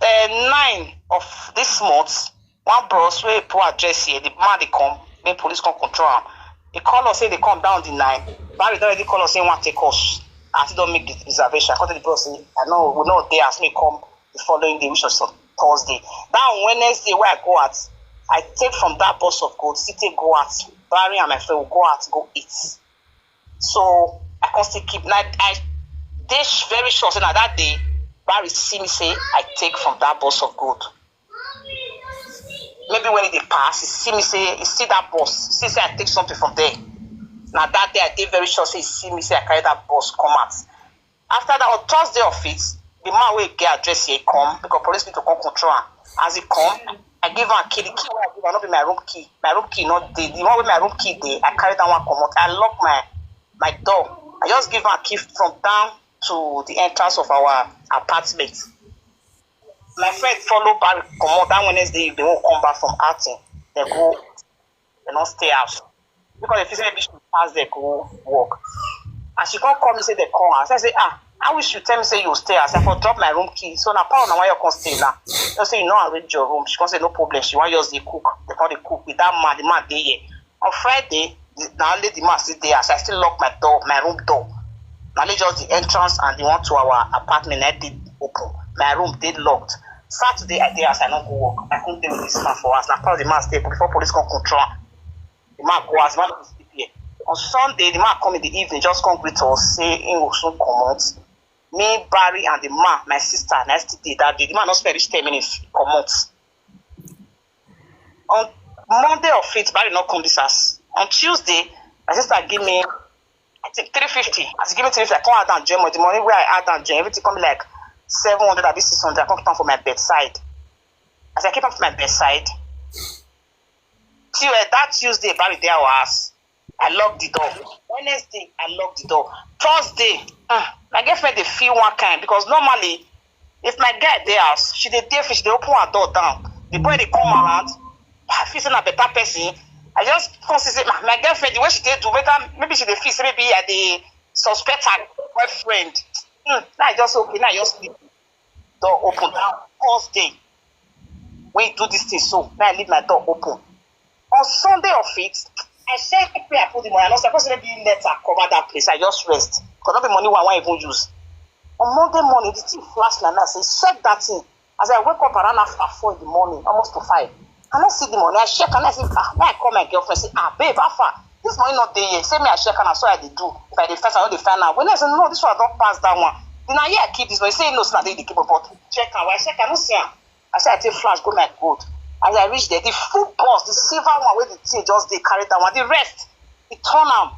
uh, nine of this month, one bros wey put address here, the man dey come, make police come control am. He call us say they come down the nine. Barry don already call us say he wan take us. I still don make the reservation. I come tell the bros say, I know we no dey as me come the following day, which was some Thursday. That Wednesday wey I go out, I take from that box of gold, still take go out. Barry and my friend will go out, go eat. So I come still keep. Now I dey sh- very sure say na that day Barry see me say I take from that box of gold. Maybe when he dey pass, he see me say he see that box, see say I take something from there. Now that day I dey very sure say he see me say I carry that box come out. After that, on Thursday of it, the man wey get address here come because police need to come control am. As he come, I give am key. The key wey I give am no be my room key. My room key no dey. The one wey my room key dey, I carry that one comot. I lock my my door. I just give am key from down to the entrance of our apartment. My friend follow back comot that Wednesday evening. When we come back from outing, they go, they no stay house because they feel say maybe she pass there go work. And she come call me say they call her. So I say, ah, I wish you tell me say you stay house. I for drop my room key. So now power now why you come stay now? You say you no arrange your room. She come say no problem. She want yours they cook. They come they cook with that man. The man dey here. On Friday, the- na only the man still dey house. I still lock my door, my room door. Na only just the entrance and the one to our apartment I did open. My room dey locked. Saturday I dey house, I no go work. I come dey with this man for house. Na part of the man stay before police come control am. The man go house, the man no dey sleep here. On Sunday, the man come in the evening, just come greet us, say he go soon comot. Me, Barry, and the man, my sister, na still dey that day. The man no spend reach ten minutes, he comot. On Monday of it, Barry no come this house. On Tuesday, my sister give me, I think, three fifty. As he give me three fifty, I come add and join money. The money where I add and join, everything come be like seven hundred abi six hundred. I come keep am for my bedside. As I keep am for my bedside, till eh, that Tuesday, Barry dey our house. I lock the door. Wednesday, I lock the door. Thursday, ah, my girlfriend dey feel one kind because normally, if my guy dey house, she dey dey free, she dey open her door down. The boy dey come around. I feel say na better person. I just come see say my, my girlfriend, the way she dey do, make her, maybe she dey feel say maybe I dey suspect her boyfriend. Hmm, now I just okay, now I just sleep. Door open down. Thursday, we do this thing so. Now I leave my door open. On Sunday of it, I said, "Where I put the money?" I know suppose maybe letter cover that place. I just rest. Because not the money I want even use. On Monday morning, the thing flash like that. I say, "Check that thing." As I wake up around after four in the morning, almost to five, I don't see the money. I check and I say, ah, now I call my girlfriend, say, "Ah, babe, how far? This money not there yet." Say me, I check and I saw I dey do. By the first, I know the final. When I say, "No, this one don't pass that one." Then I hear I keep this money. Say, "No, it's not there, they keep up." But check and I check, I don't see him. I say I take flash go my gold. As I reach there, the full boss, the silver one wey the thing just dey carry that one. The rest, he turn am,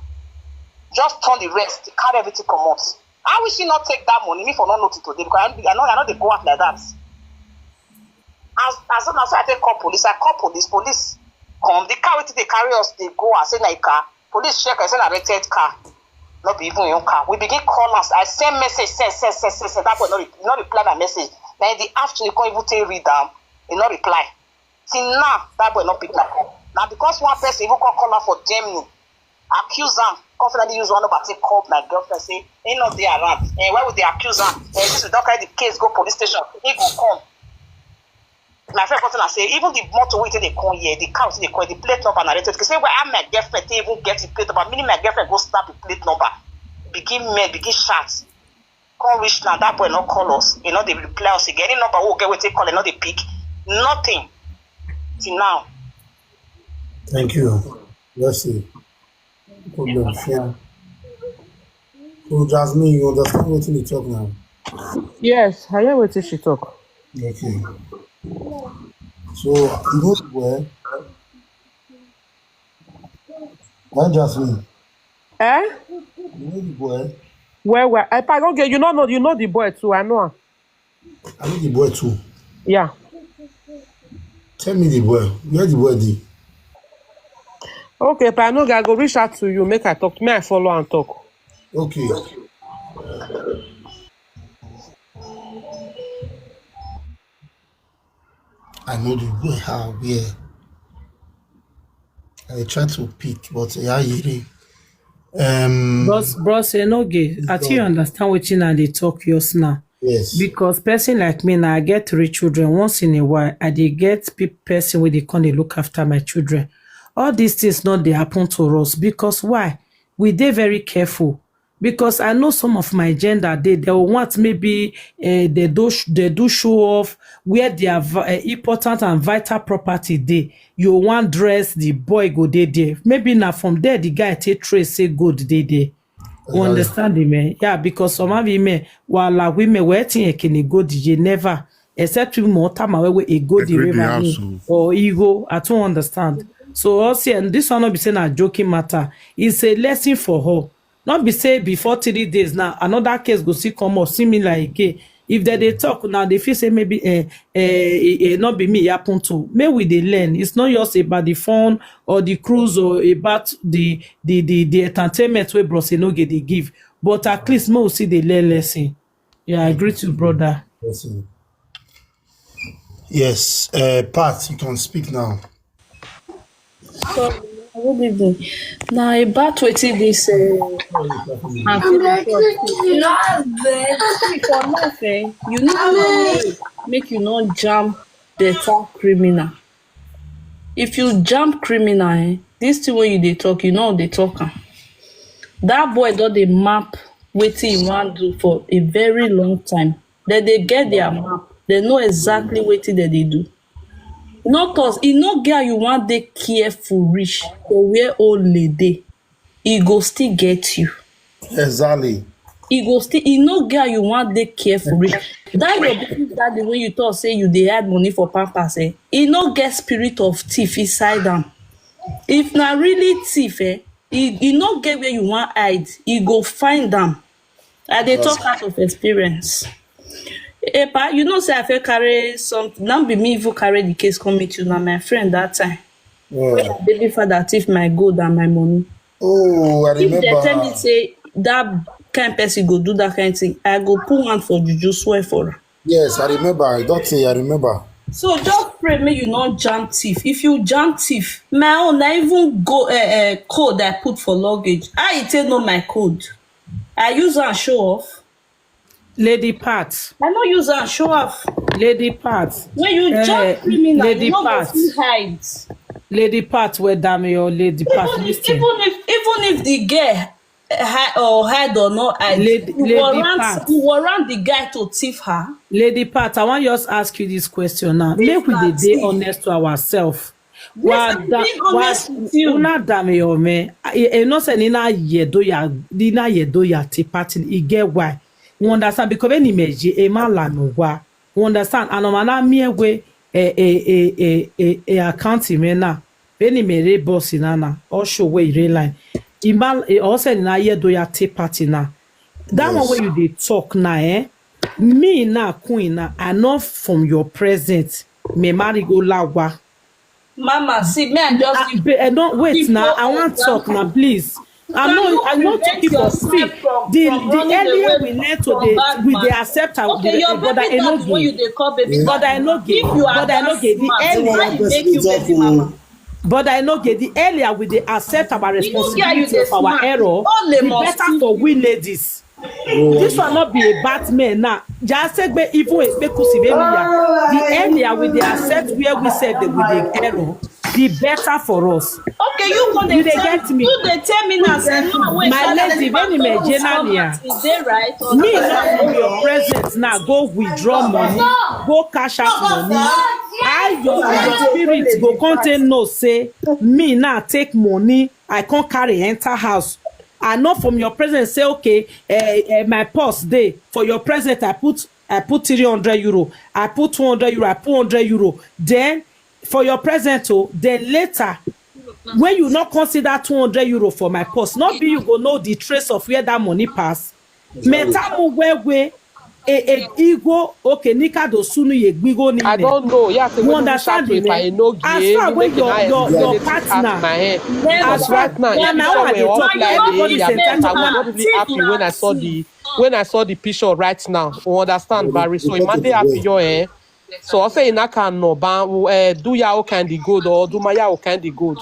just turn the rest, he carry everything comot. I wish he not take that money. Me for not notice today because I, I know I know they go out like that. As as soon as I take call police, I call police. Police come. The car wey they carry us, they go. I say na a car. Police check. I say na rented car. Not be even your car. We begin call us. I send message, send, send, send, send, send. That boy not, re- not reply my message. Now in the afternoon, you can't even take read them. He not reply. Till now, that boy not pick my call. Now because one person even call call her for Germany, accuse am, confidently use one number take call my girlfriend, say he not there around. And why would they accuse am? And since we don't carry the case go police station, he go come. My friend come tell am say even the motor wey take dey come here, the car wey take dey come, the plate number na related. Say where am my girlfriend take even get the plate number, meaning my girlfriend go snap the plate number, begin men begin shout. Come reach now, that boy no call us, he no dey reply us again. Any number we get wey take call, he no dey pick. Nothing till now. Thank you. Let's see. Problem. Yeah. So Jasmine, you understand what we talk now? Yes, I hear wetin she talk. Okay. So you know the boy? Why Jasmine? Eh? You know the boy? Well, well, if I don't get you, no, no, you know the boy too. I know. Am. I know the boy too. Yeah. Tell me the boy. Where the boy dey? Okay, but I know I go reach out to you. Make I talk. May I follow and talk? Okay. I know the boy how where. I try to pick, but yeah, you um, Bros, bros, Enoge, I think you understand what you they talk yours now. Yes. Because person like me now, I get three children. Once in a while, I dey get pe- person where they come they look after my children. All these things not they happen to us because why? We dey very careful. Because I know some of my gender, they, they want maybe, uh, they do sh-, they do show off where their vi-, uh, important and vital property dey. You wan dress, the boy go dey there. Maybe na from there the guy take trace say gold dey there. You understand the man? Yeah, because some of women, while women were think ekene gold dey never, except people more time away a gold dey river or ego. I don't understand. So also, and this one not be saying a joking matter. It's a lesson for her. Not be say before three days now, another case go see come up similar again. If they, they talk now, they feel say maybe, eh, eh, eh, eh, not be me happen to. May we dey learn. It's not just about the fun or the cruise or about the the the, the entertainment where Bros Enoge they give. But at least may we see the learn lesson. Yeah, I agree to brother. Yes, uh, Pat, you can speak now. So, good evening. Now, about wetin this uh, for life, eh? You need to make you not jump the top criminal. If you jump criminal, eh, this thing when you they talk, you know they talk am. That boy don dey map wetin he wan do for a very long time. Then they get their map. They know exactly wetin dem dey do. Not us. E no get how you wan dey careful reach for where Ole dey. E go still get you. Exactly. E go still, e no get how you wan dey careful reach. That your business daddy wey you talk say you dey hide money for Pampers, eh? E no get spirit of thief inside am. If na really thief, eh, e, e no get where you wan hide. E go find am. I dey talk out of experience. Epa, you know say I fit carry some. Now be me even carry the case come meet you. Na my friend that time. When my baby father thief my gold and my money. Oh, I remember. If they tell me say that kind person go do that kind thing, I go put hand for juju, swear for her. Yes, I remember. I don't say I remember. So just pray, may you not jam thief. If you jam thief, my own, I even go uh, uh, code I put for luggage. I take know my code. I use and show off. Lady Pat. I no use and show off. Lady Pat. When you uh, jump criminal, Lady you no go fit hide. Lady Pat, where damn your Lady Pat. Even if, even if even if the girl hide or hide or not hide, lady, you lady warrant Pat. You warrant the guy to thief her. Lady Pat, I want just ask you this question now. Make we dey honest to ourselves. Well, being honest with you. Una dame yo me. E no say ni na ye do ya, ni na ye do ya ti party. E get why. You understand? Because any meji e ma la no wa. You understand? And man na mi we e e e e e account me na. Any me re boss na na. Or show we re line. Imal e also na ye do ya ti party na. That one where you dey talk na, eh? Me na queen na. I know from your present. Me marry go lawa. Mama, see me, I just. Ah, I don't wait now. I want talk now, please. I know, I know to people see from, the from the earlier we learn to the we they accept our okay, the, your brother Enogie. You they call baby brother Enogie, brother Enogie. The earlier, brother Enogie, the earlier we they accept our responsibility of our error, the better for we ladies. This one not be a bad man now. Just say be even a speku sibemiya. The earlier we dey accept where we said that we dey error, the better for us. Okay, you go dey get me. You dey tell me now say no wait. My lady, when me jenania. Is there right? Me now from your presence now go withdraw money, go cash out money. I your your spirit go contain no say me now take money. I can't carry enter house. I know from your presence say okay, uh, uh, my purse dey for your present. I put I put three hundred euro. I put two hundred euro. I put hundred euro. Then for your present, oh, then later when you not consider two hundred euro for my purse, not be you go know the trace of where that money pass. Metamu where we e e igo okay nika do sunu ye gbigo ni. I don't know. Yeah, say you understand me? As far when your your your partner, as right now, yeah, now I dey talk. Everybody is entitled. I'm not really happy when I saw the when I saw the picture right now. You understand, Barry? So it might be happy your eh. So I say in can no ban eh do ya o kind the good or do my ya o kind the good.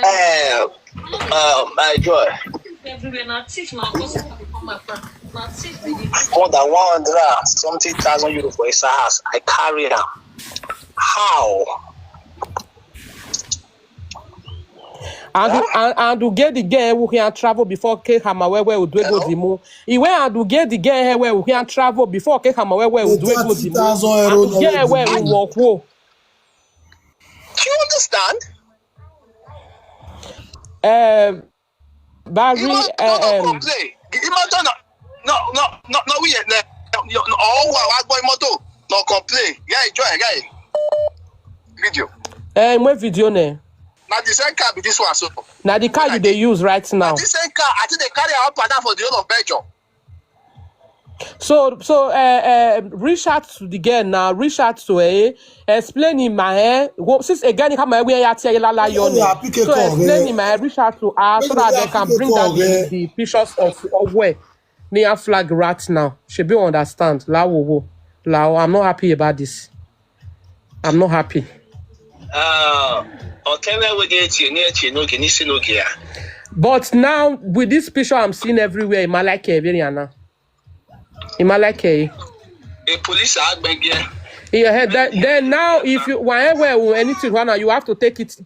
Eh, uh, my joy. More than one hundred and something thousand euro for inside house. I carry am. How? And you, and, and you get the girl who can travel before ke hama wewe udwego dimu. Iwe and you get the girl who can travel before ke hama wewe udwego dimu. And you get where we walk wo. Do you understand? Um, Barry, um, Imoto no, no, no, no, no, we no, no, oh, wa wa boy moto no complain. Yeah, enjoy, guy. Video. Eh, my video ne. Na the same car be this one so. Now the car you they use right now. This same car, I think they carry her up and down for the whole of Belgium. So so uh, uh, reach out to the girl now. Reach out to her. Explain him my hair. Since again, come my way at Yelala Yoni. So explain him my reach out to her so that they can bring down the, the pictures of, of where near flag right now. She be understand. La wo wo. La, I'm not happy about this. I'm not happy. Uh, okay, we dey echi ne echi no ge ni si no ge ya. But now with this picture I'm seeing everywhere, Imalake Biriana. Imalake. A police agbege. Yeah, then, then now if you whenever anything run out, you have to take it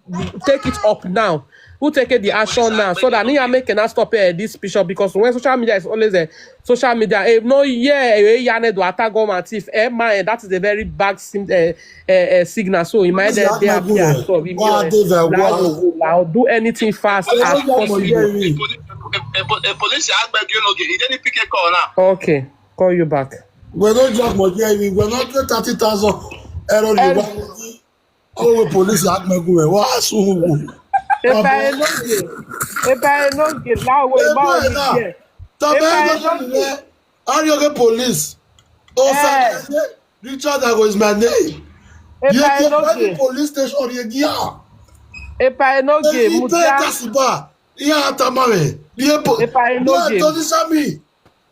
take it up now. Who take it the action now so that me I make an stop here this picture because when social media is always a social media, if no yeah, eh, yeah, do attack government if eh, my that is a very bad sim, eh, eh, eh, signal. So in my day, they are here. So if you eh, now, now do anything fast as possible. A police agbege no ge. He didn't pick a call now. Okay, call you back. We don't drop money. We will not get thirty thousand error. Oh, police act me go. What so? Eba enoge. Eba enoge. Now we ba only here. Tabe enoge. Are you the police? Oh, sir. Richard Ago is my name. Eba enoge. Police station. You are. Eba enoge. Mutia. Kasiba. Yeah, Tamare. Eba enoge. Don't tell me.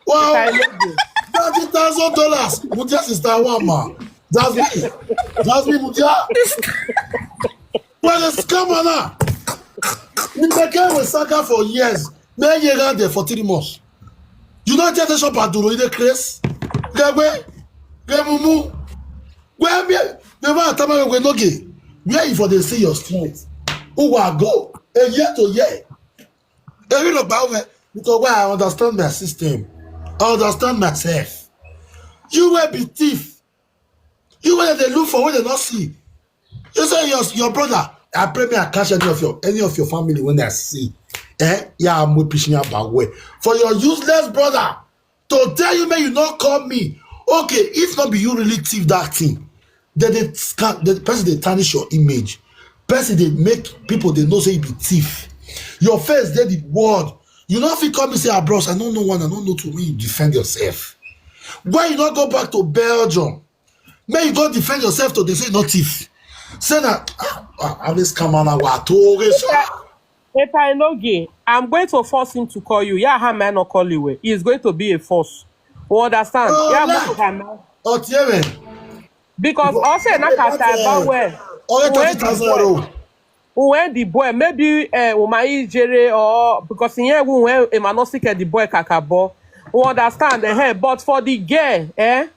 Wow. Thirty thousand dollars. Mutia sister one man. That's me. That's me, Mutia. Well, the scammer now. Nipeke was saga for years. Many years there for three months. You don't take the shop at Duro in the case. Gagwe. Gamumu. Where me? The man Tamare we no gay. Where you for the see your strength? Who will go? A year to year. Every look back over because why I understand my system. I understand myself. You will be thief. You will they look for what they not see. You say your your brother. I pray me I catch any of your any of your family when I see. Eh? Yeah, I'm with pushing about way for your useless brother to tell you, man, you not call me. Okay, if not be you really thief that thing, then they scan the person they tarnish your image. Person they make people they know say you be thief. Your face they the world. You not fit come and say, ah, bros, I don't know one, I don't know two when you defend yourself. Why you not go back to Belgium? May you go defend yourself to they say no thief. Say that ah, ah, I always come on our to Epa Enoge, I'm going to force him to call you. Yeah, how man not call you? He is going to be a force. You understand? Oh, Yeah, la. Mama. Oh, tieme. Because also na kata ba where Oh, thirty thousand euro. When the boy maybe uh, Umai Jere or because in here we when a man not sick at the boy kakabo. You understand? Eh, but for the girl, eh?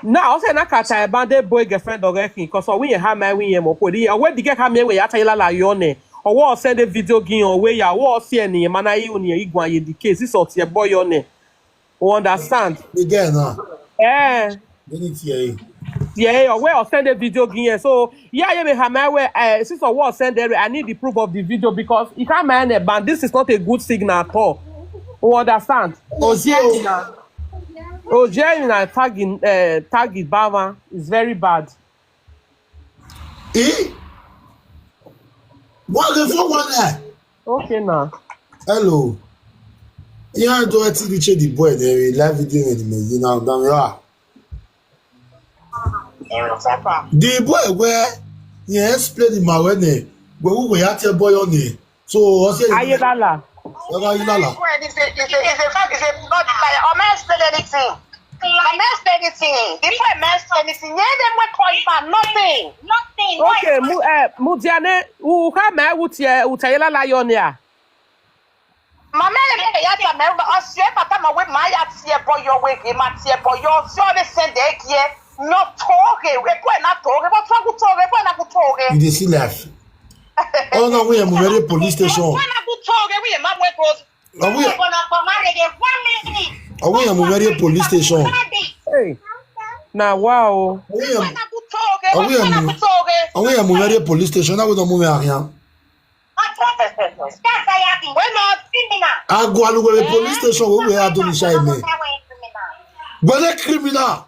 Now also na kata ba the boy girlfriend or because we have my we mo kodi. Or where the girl come here we at la yone. Or what send a video gin or where ya what see any man I you ni igwa ye the case is out your boy yone. You understand? Again, huh? Eh. Minute here. Yeah, or where send a video gin. So yeah, yeah, me have my way. Uh, since I was send there, I need the proof of the video because it can't mind it, but this is not a good signal at all. You understand? Oh, see, oh, Oh, Jane na tagging uh, tag it Bama is very bad. eh? What the fuck was that? Okay now. Hello. Yeah, do I see the boy there? We live video with me. You know, damn, yeah. The boy where he explained him when he where we were at your boy on it. So I say, Ayelala. What are you, Lala? It's a, it's a, it's a, it's a not like Omen said anything. Omen said anything. The boy man said anything. Yeah, them were called for nothing. Nothing. Okay, mu uh, Mudiane, who come out with your Utayelala Yonia? Mama, ya ta me o sie papa ma we ma ya tie boy your way, ma tie boy your so they send the kie. No toge, we ko na toge, but toge toge, ko na ku toge. You dey see life. Ọ na nwunye m mere police station. Ọ nwunye, ọ nwunye m mere police station. Hey, na wow. Ọ nwunye m, ọ nwunye m, ọ nwunye m mere police station. Na wụdọ mụ ahịa. Agụ alụgwere police station wee wee adụ n'isha ime. Gwere criminal.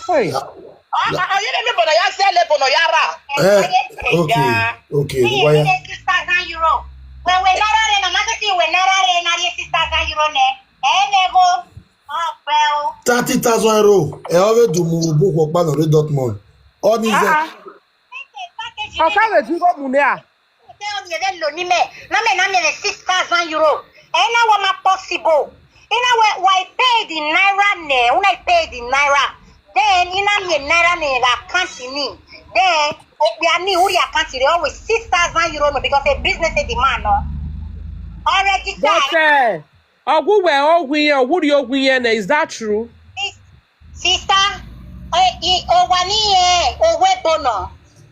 Hey. Eh, okay, okay. Why? Thirty thousand euro. E ọ bụ dum bụ kwa kpanọ re Dortmund. Ọ n'ize. Ọ ka na-eji ụgwọ mụnye a. Name na mere six thousand euro. Ena wa ma possible. Ina we wa I paid in naira ne. Una I paid in naira. Then ina mi naira ne la account ni. Then obiani uri account re always six thousand euro no because a business e demand no. Already But time. uh, ọgwụ wee ọgwụ ihe ọgwụrị ọgwụ ihe na, is that true? Sister, eh, i- owa niye owe bono.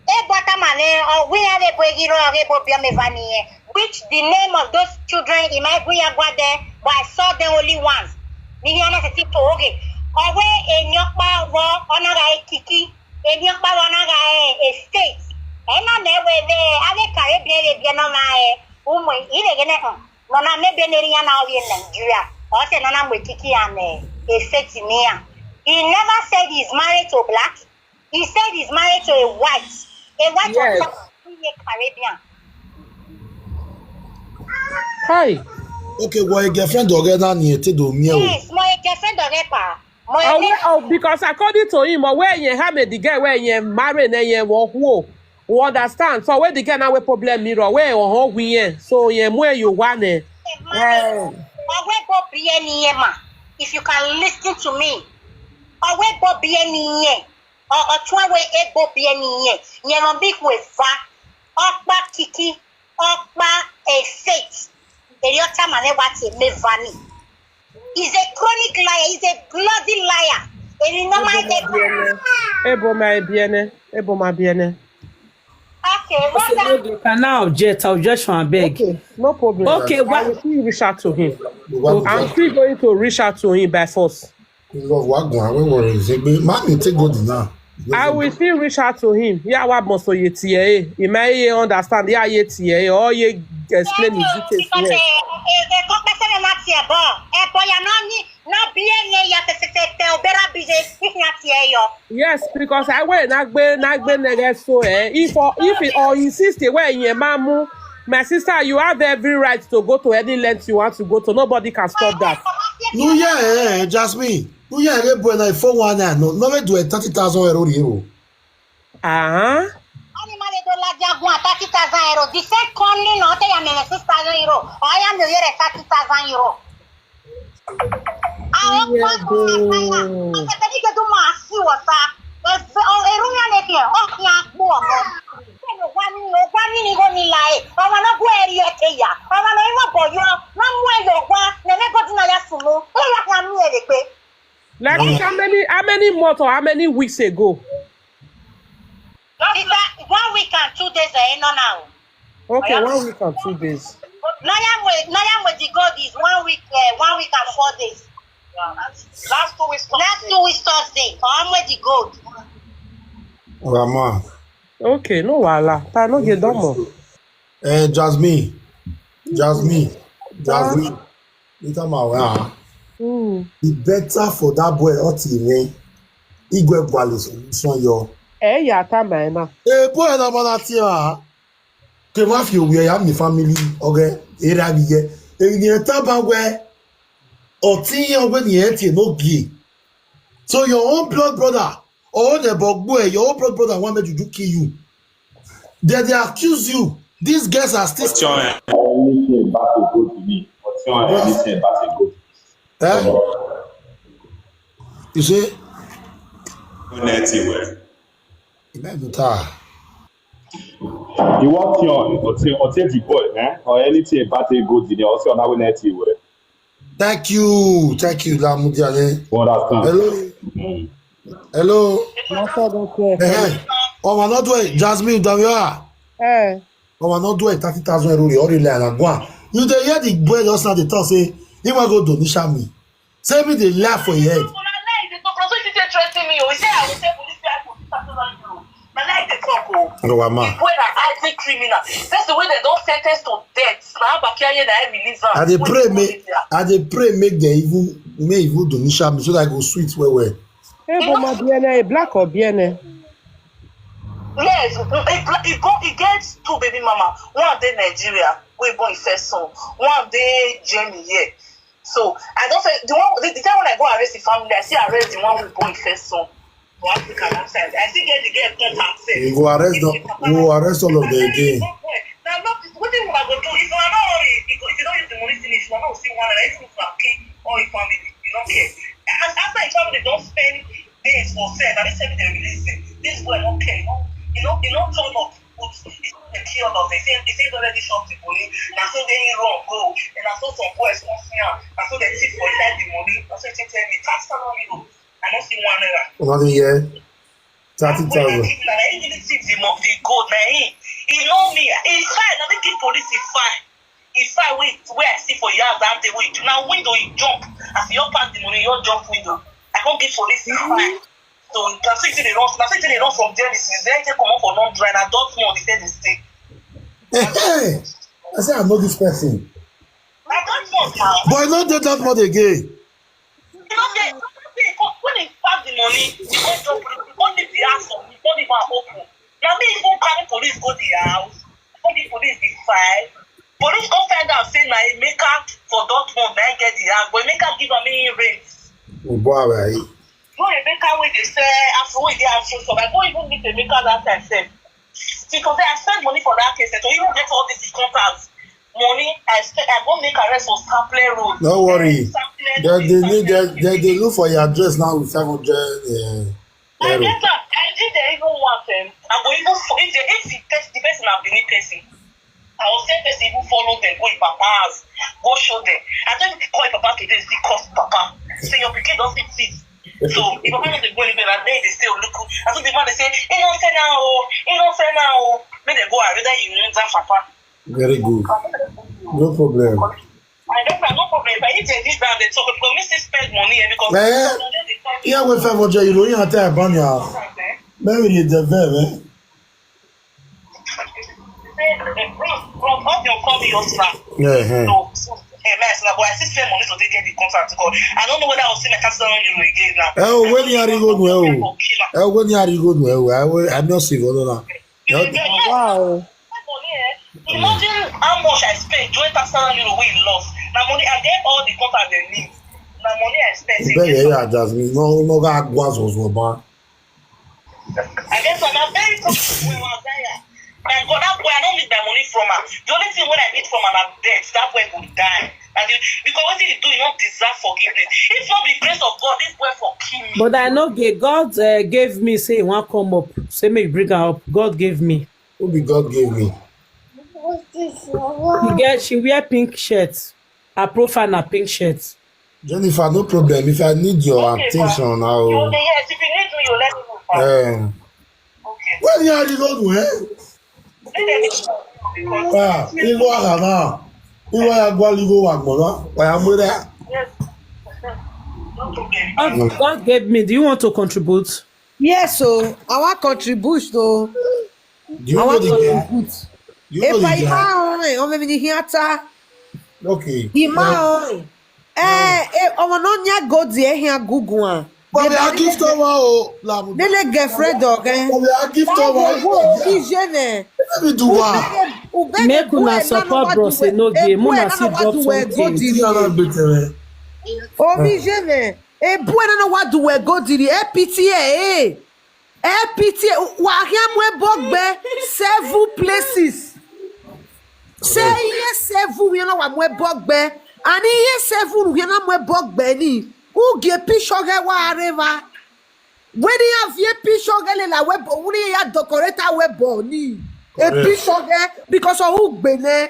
E bota male owe ya le bwe giro owe bo bia me vaniye. Which the name of those children in my guya gwade, but I saw them only once. Ni yana se ti to oge. Owe enyokpa wo onaga e kiki. Enyokpa wo onaga e estate. Ena me we ve ale kare bie le bie no ma e. Umu ile gene. Nona maybe neri ya na owe Nigeria. Or say nona mwe kiki and eh, estate ni ya. He never said he's married to a black. He said he's married to a white. A white Yes. Of Caribbean. Hi. Okay, well, your girlfriend already na ni ete do mi o. Yes, my girlfriend of Epa. My Oh, well, oh, because according to him, oh, where you have the girl where you marry and you walk whoa. We understand. So where the girl now where problem mirror where you home we here. So yeah, where you want it. Owe bo bie ni ye ma. If you can listen to me. Owe bo bie ni ye. O o twa we e bo bie ni ye. Ye mo bi ku e fa. Okpa kiki. Okpa e faith. Eri ota ma ne wa ti me vani. He's a chronic liar. He's a bloody liar. Eri no ma de. Ebo my biene. Ebo my biene. Okay, what Okay, that? no, they can now object, objection, I beg. Okay, no problem. Okay, I why- will still reach out to him. Love I'm still going to reach out to him by force. Love wa gun awe wore zegbe. Ma ni te go di na. I will still reach out to him. Yeah, what must you tie? He may understand. Yeah, ye tie. Or ye explain his details. Because Yeah. eh, eh, eh, compensate na tie bo. Eh, bo ya no ni na bie ni ya te te te te obera bije ni na tie yo. Yes, because I went nagbe nagbe nege so eh. If or if it or insist the way in mamu, my sister, you have every right to go to any length you want to go to. Nobody can stop that. No, yeah, eh, Jasmine. No, yeah, eh, boy, na four one nine. No, no, we do a thirty thousand euro, euro. Uh-huh. Ani ma le do la dia gun thirty thousand euro. The same company no te ya me six thousand euro. O ya me yere thirty thousand euro. Ah, o kwa ko na ya. Ate ni ke do ma si wota. E o eru ya ne ke. O ya gbo mo. Ko no wa ni o kwa ni ni go ni la e. O ma no go eri e te ya. O ma no iwo bo yo. Na mu e yo kwa. Ne me go di na ya sumu. E ya ka mi e le pe. Like how many how many months or how many weeks ago? Sister, one week and two days eh no now. Okay, one week and two days. Naya mwe, Naya mwe the gold is one week, uh, one week and four days. Last two weeks. Last two weeks Thursday. Come with the gold. Rama. Okay, no wahala. Ta no get domo. Eh, Jasmine. Jasmine. Jasmine. Later ma wa. Mm. It better for that boy or ti me. Igwe gwale solution yo. Eh, ya ta mai na. Eh, boy na mana ti ha. Ke ma fi owe ya mi family oge era bi ye. E ni e ta ba we. O ti ye owe ni e ti no bi. So your own blood brother, or the bogbo, eh, your own blood brother want me to do kill you. Then they accuse you. These girls are still. Ọtí ọ̀rẹ́ ẹni tí ẹ̀ bá ti gbó ti ní. Ọtí ọ̀rẹ́ ẹni tí ẹ̀ bá ti gbó ti ní. Eh? You see? Ó ní ẹ ti wẹ̀. Imagine that. Ìwọ ọtí ọ̀rẹ́ ọtí ọtí ẹ̀ ti bọ̀ ẹ̀ ọ́ ẹni tí ẹ̀ bá ti gbó ti ní ọtí ọ̀nà wẹ̀ ẹ̀ ti wẹ̀. Thank you. Thank you, Lamudiane. You understand? Hello. Mm. Hello. What's up, okay? Eh, oh, another way, Jasmine Damiwa. Eh. Omo, no do a thirty thousand euro, already lie and go on. You dey hear the boy just now dey talk say he wan go Donisha me. Say me dey laugh for your head. Una lie, dey talk, na so he take threaten me o. He say I go tell police say I go two thousand euro. Na lie dey talk o. No, wa ma. The boy na hardened criminal. That's the way they don sentence to death. Na Abakiaye na I release am. I dey pray make, I dey pray make they even, make even Donisha me so that I go sweet well well. Hey, but my B N A, black or B N A? Yes, he, he, he, go, he get two baby mama. One dey Nigeria, wey born him first son. One dey Germany here. So I don say the one, the, the time when I go arrest the family, I still arrest the one wey born him first son. For Africa that side, I still get the girl contact sef. You go arrest them. You go arrest all of them again. Na not wetin una go do if una no hurry. If you don use the money finish, una no see one naira. Even if una kill all him family, you no care. As after him family don spend days for sef, na this same day release him. This boy no care. You know, you know, turn up. But he no dey kill all of them. He say, he say he already chop the money. Na so then he run go. And na so some boys come see am. Na so they thief for inside the money. Na so he tell me, tax salary o. I no see one naira. Una dey hear? Thirty thousand. Na him really thief the mo-, the gold. Na him. He know me. He fine. Na me give police. He fine. He fine. Wait, where I see for your house that day. Wait, now window he jump. As you pass the money, you jump window. I come give police. He fine. So na so he dey run. Na so he dey run from there. Since then, he take comot for non dry. Na Dortmund he say dey stay. Hey, I say I know this person. Na Dortmund now. But I no dey Dortmund again. You know, they, they, when they pass the money, they go drop it. They go leave the house for me. They go leave am open. Na me even carry police go the house. Go the police the file. Police come find out say na Emeka for Dortmund na him get the house, but Emeka give am him rent. Oh boy, right. No Emeka wey dey sell afro, wey dey afro shop. I go even meet Emeka that time sef. Because I spend money for that case, so even get all this contact money. I spend, I go make arrest for Sapele Road. No worry. Sapele They, they Sapele need, they, they, they look for your address now with five hundred. Uh, I get am. I did the even want them. I go even fo-, if they, if the person, the person na Benin person, I will say person even follow them, go him papa house, go show them. I tell you, call him papa today, still call him papa. Say your pikin don fit see. So if papa no dey go anywhere, na there they stay look. I told the man, they say, "Innocent now, oh, innocent now, oh." Make they go, I rather you want that papa. Very good. No problem. I don't have no problem. If I eat a dish down, they talk because me still spend money, eh, because Eh? Yeah, we five hundred euro. You have to buy ya. Maybe you the verb, eh? Say, eh, bro, bro, how you call me your sir? Yeah, eh. So, so, eh, man, so, but I still spend money to take care the contract. God, I don't know whether I'll see my tax on you again now. Eh, oh, when you are going well. Eh, oh, when you are going well, I will, I'm not single now. You dey get Wow. money, eh? Imagine how much I spend during tax salary wey he lost. Na money I get all the contract they need. Na money I spend. Bẹ́ẹ̀ yẹn yà Jasmine, no, no, ká gbọ́ àsọ̀sọ̀ bá. I get some, na very tough wey wan die. My God, that boy, I don't need my money from am. The only thing wey I need from am na debt. That boy go die. Na the, because wetin he do, he no deserve forgiveness. If not be grace of God, this boy for kill me. But I no get, God, uh, gave me, say he wan come up. Say make you bring am up. God gave me. Who be God gave me? He get, she wear pink shirt. Her profile na pink shirt. Jennifer, no problem. If I need your Okay, attention, ma. I You will. dey, yes, if you need me, you let me know, ma. Eh. Okay. Where the hell you go to, eh? Let me know, because Ah, you go out now. You go out, go, you go out, mama. Why am I there? Yes. No problem. God, God gave me. Do you want to contribute? Yes, so I want contribution, though. Do you I know want the girl? Contribute. Do you know the Epa, guy? Ima, oh, eh, oh, maybe the heater. Okay. Ima, oh. Eh, eh, oh, no, nya go the, eh, here, Google, ah. But we are gift over, oh, Labu. Nene girlfriend, dog, eh. But we are gift over. Go, go, vision, eh. Let me do what? Make una support Bros Enoge, make una see drop something. Three hundred better, eh. Oh, vision, eh. Ebu ena na wadu we go diri, A P T A, eh. A P T A, wa hia mwe bogbe several places. Say yes, several, we na wa mwe bogbe. Ani yes, several, we na mwe bogbe ni. Who get picture ge wa areva? When you have ye picture ge le la we bo, when you have decorator we bo ni. A Correct. Picture ge, because of who gbene.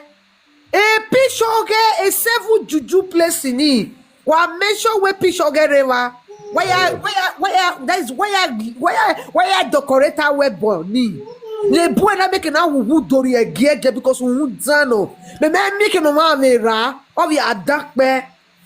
A picture ge a seven juju place ni. Wa make sure we picture ge rewa. Where, where, where, that is where, where, where decorator we born ni. Ne bue na meke na huhu dori egi ege because huhu dzano. Me me meke no ma me ra. Obi adakpe.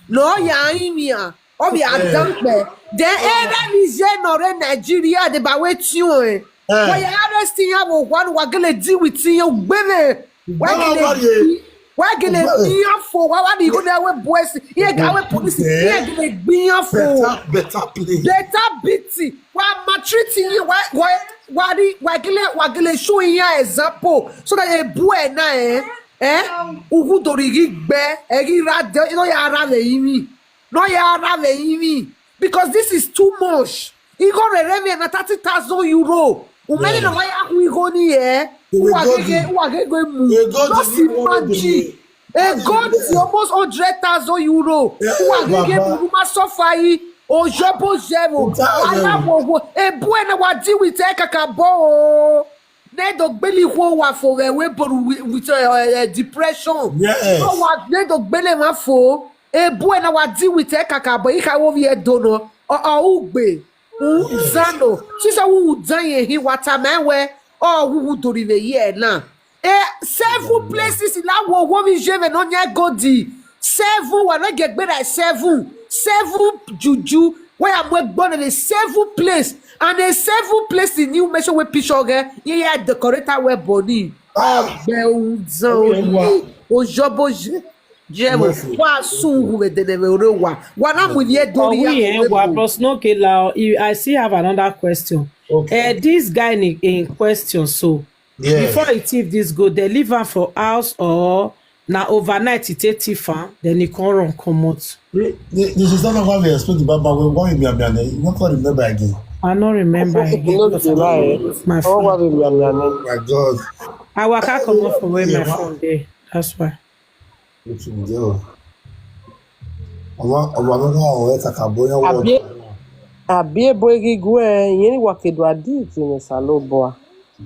No ya imia. Obi adakpe. Then era ni je no re Nigeria de ba we ti o e. Wa ya arrest ya wo wa wa gele di with ya gbele. Wa gele wa gele ya fo wa wa ni go na we boys. Ye ga we police. Ye gele gbiyan fo. Better, better play. Better beat. Wa maltreat you. Wa wa wa di wa gele wa gele show ya example so that e bue na eh eh ugu dori gi gbe e gi ra de no ya ra le yin mi no ya ra le yin mi because this is too much. Igo rere mi na thirty thousand euro. Umeni na wa ya hu igo ni eh. Wa gege wa gege mu. Just imagine. E go to almost hundred thousand euro. Wa gege mu ma suffer yi. Ojobo jebo. Ala wo wo. E bue na wa deal with e kakabo. Ne do gbeli ho wa fo we we boru with uh, uh, depression. Yes. So wa ne do gbele ma fo. E bue na wa deal with e kakabo. Ika wo vi e dono. O o ugbe. Uzano. Sisa wu udzanye hi wata me we. O wu dori ve ye na. E several places la wo wo mi jeve no nya godi. Several wa na gegbera several. Several juju. Where am we born in a several place. And a several place in you measure we picture ge. Ye ya decorator we body. Ah, be uzan. Ojobo je. Je wo wa sun hu ve dene ve ore wa. Wa na mu ye dori ya. Wa plus no ke la. I still have another question. Okay. Uh, this guy in, in question so. Yes. Before he thief this goat, they leave am for house or na overnight he take thief am, then he come run comot. This is not what we expect about, but we want him to be. You not remember again. I no remember again. No be lie. My Oh, what friend. Will be an My God. I waka comot for where my friend dey. That's why. Wetin dey o? Ọmọ ọmọ mi náà ọ̀rẹ́ kàkà bóyá wọ́n. Àbí àbí ebo egungun ẹ ìyẹn ní wàkèdò àdíìtì ní sàlóbọà.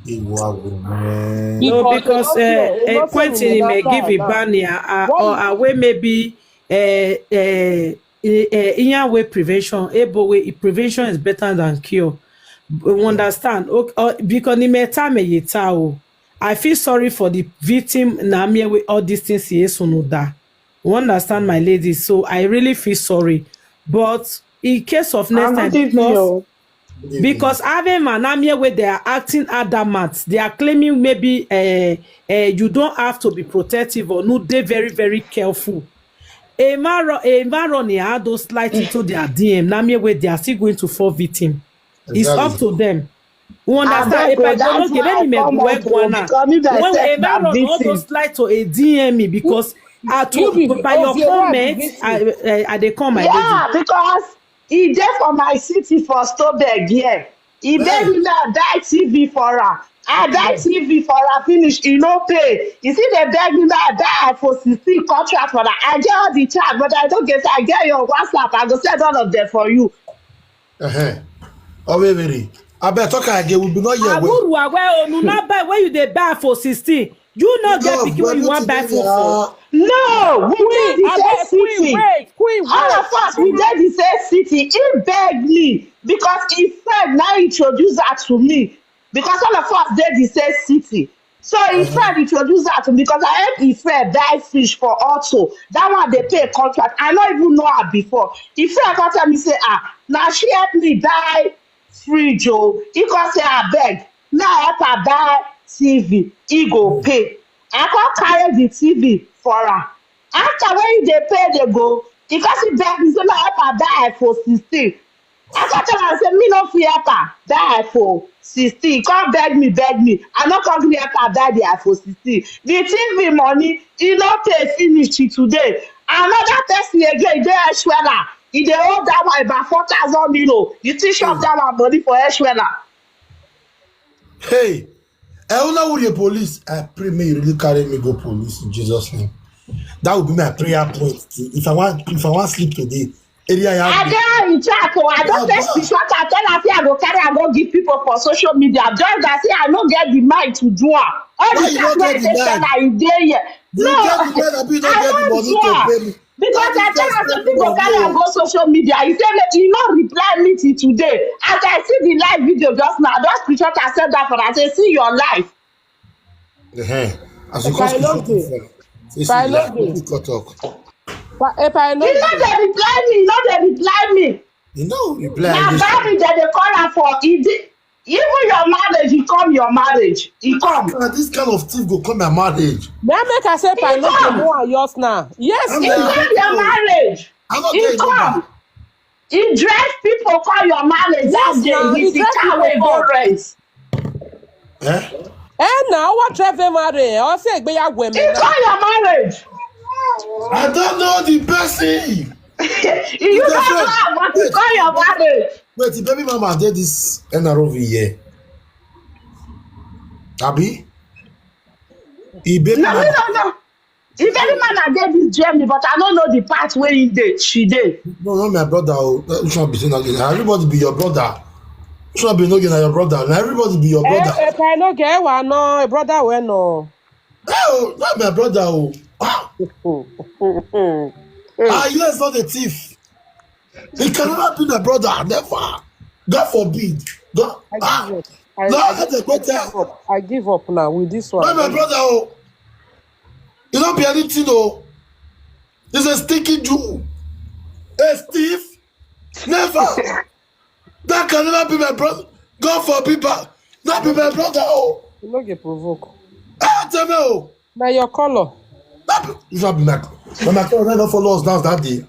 Ìwà wò mẹ́. No, because uh, uh, Quentin he may give a ban here, uh, or uh, where maybe uh, uh, uh, in way prevention, able way prevention is better than cure. We understand. Okay, uh, because ni meta me yeta o. I feel sorry for the victim. Na me with all these things he is no da. We understand, my lady. So I really feel sorry. But in case of next time, because because having an army where they are acting adamant, they are claiming maybe uh, uh, you don't have to be protective or no, they very very careful. A man, a man running out those slight into their D M, now me where they are still going to fall victim. It's up to them. We understand. If I don't get any me go work one now. When a man run all those slight to a D M me because I told you by your comment, I, I, I they come my yeah, because e dey for my city for Stobeg here. E beg me make I buy T V for am. I buy T V for am finish, e no pay. E still dey beg me make I buy iPhone sixteen contract for am. I get all the charge, but I no get. I get your WhatsApp. I go send all of them for you. Uh-huh. Obebere. Abeg talk am again. We be not here. Well. Aburua where onu na buy where you dey buy iPhone sixteen. You no get pikin wey you wan buy phone for. No, we dey the same city. All of us, we dey the same city. He beg me because him friend na introduce her to me because all of us dey the same city. So him friend introduce her to me because I help him friend buy fish for auto. That one dey pay contract. I no even know her before. Him friend come tell me say ah, na she help me buy fridge o. He come say abeg, make I help am buy T V, he go pay. I come carry the T V for am. After when he dey pay dey go, he come still beg me say make I help am buy iPhone sixteen. I come tell am say me no fit help am buy iPhone sixteen. He come beg me, beg me. I no come gree help am buy the iPhone sixteen. The T V money, he no pay finish till today. Another person again dey Eshwela. He dey owe that one about four thousand euro. You still chop that one money for Eshwela. Hey, Euna Wuri police, I pray may you really carry me go police in Jesus' name. That would be my prayer point. If I want, if I want sleep today, area I dey in chat o. I don text the short. I tell her say I go carry am go give people for social media. Just that say I no get the mind to do am. All the chat wey dey share na e dey here. No, I wan do am. Because I tell am say people carry am go social media. He say make he no reply me till today. As I see the live video just now, I don screenshot and send am for am say see your life. Uh-huh. As you come speak for, say see the live, people come talk. But if I know, he no dey reply me. He no dey reply me. You know, reply. Na marriage dem dey call am for. He dey Even your marriage, e come your marriage. E come. Ah, this kind of thing go come my marriage. Then make I say Pilot dey do am yours now. Yes, e come your marriage. E come. E drive people call your marriage that day with the car wey go rent. Eh? Eh, now what drive marriage? I say ìgbéyàwó mi. E call your marriage. I don't know the person. You don't know what e call your marriage. Wait, the baby mama dey this N R O V here. Abi? The baby no, mama. No, no, no. The baby mama dey this Germany, but I don't know the part where he dey. She dey. No, not my brother. Oh, which one be saying again? Everybody be your brother. Which one be no get your brother? Now everybody be your eh, brother. Eh, eh, I no get one. No, brother, well, no. Oh, not my brother. Oh. Ah. Ah, yes, not a thief. He can never be my brother. Never. God forbid. God, I give ah, up. I, God I, I, give up. I give up now with this one. Not my brother. Oh. You don't be anything. Oh. He's a stinking Jew. A thief. Never. That can never be my brother. God forbid. That be my brother. Oh. You no get provoke. Ah, tell me. Oh. Na your color. If I be my, na my color, na follow us dance that day.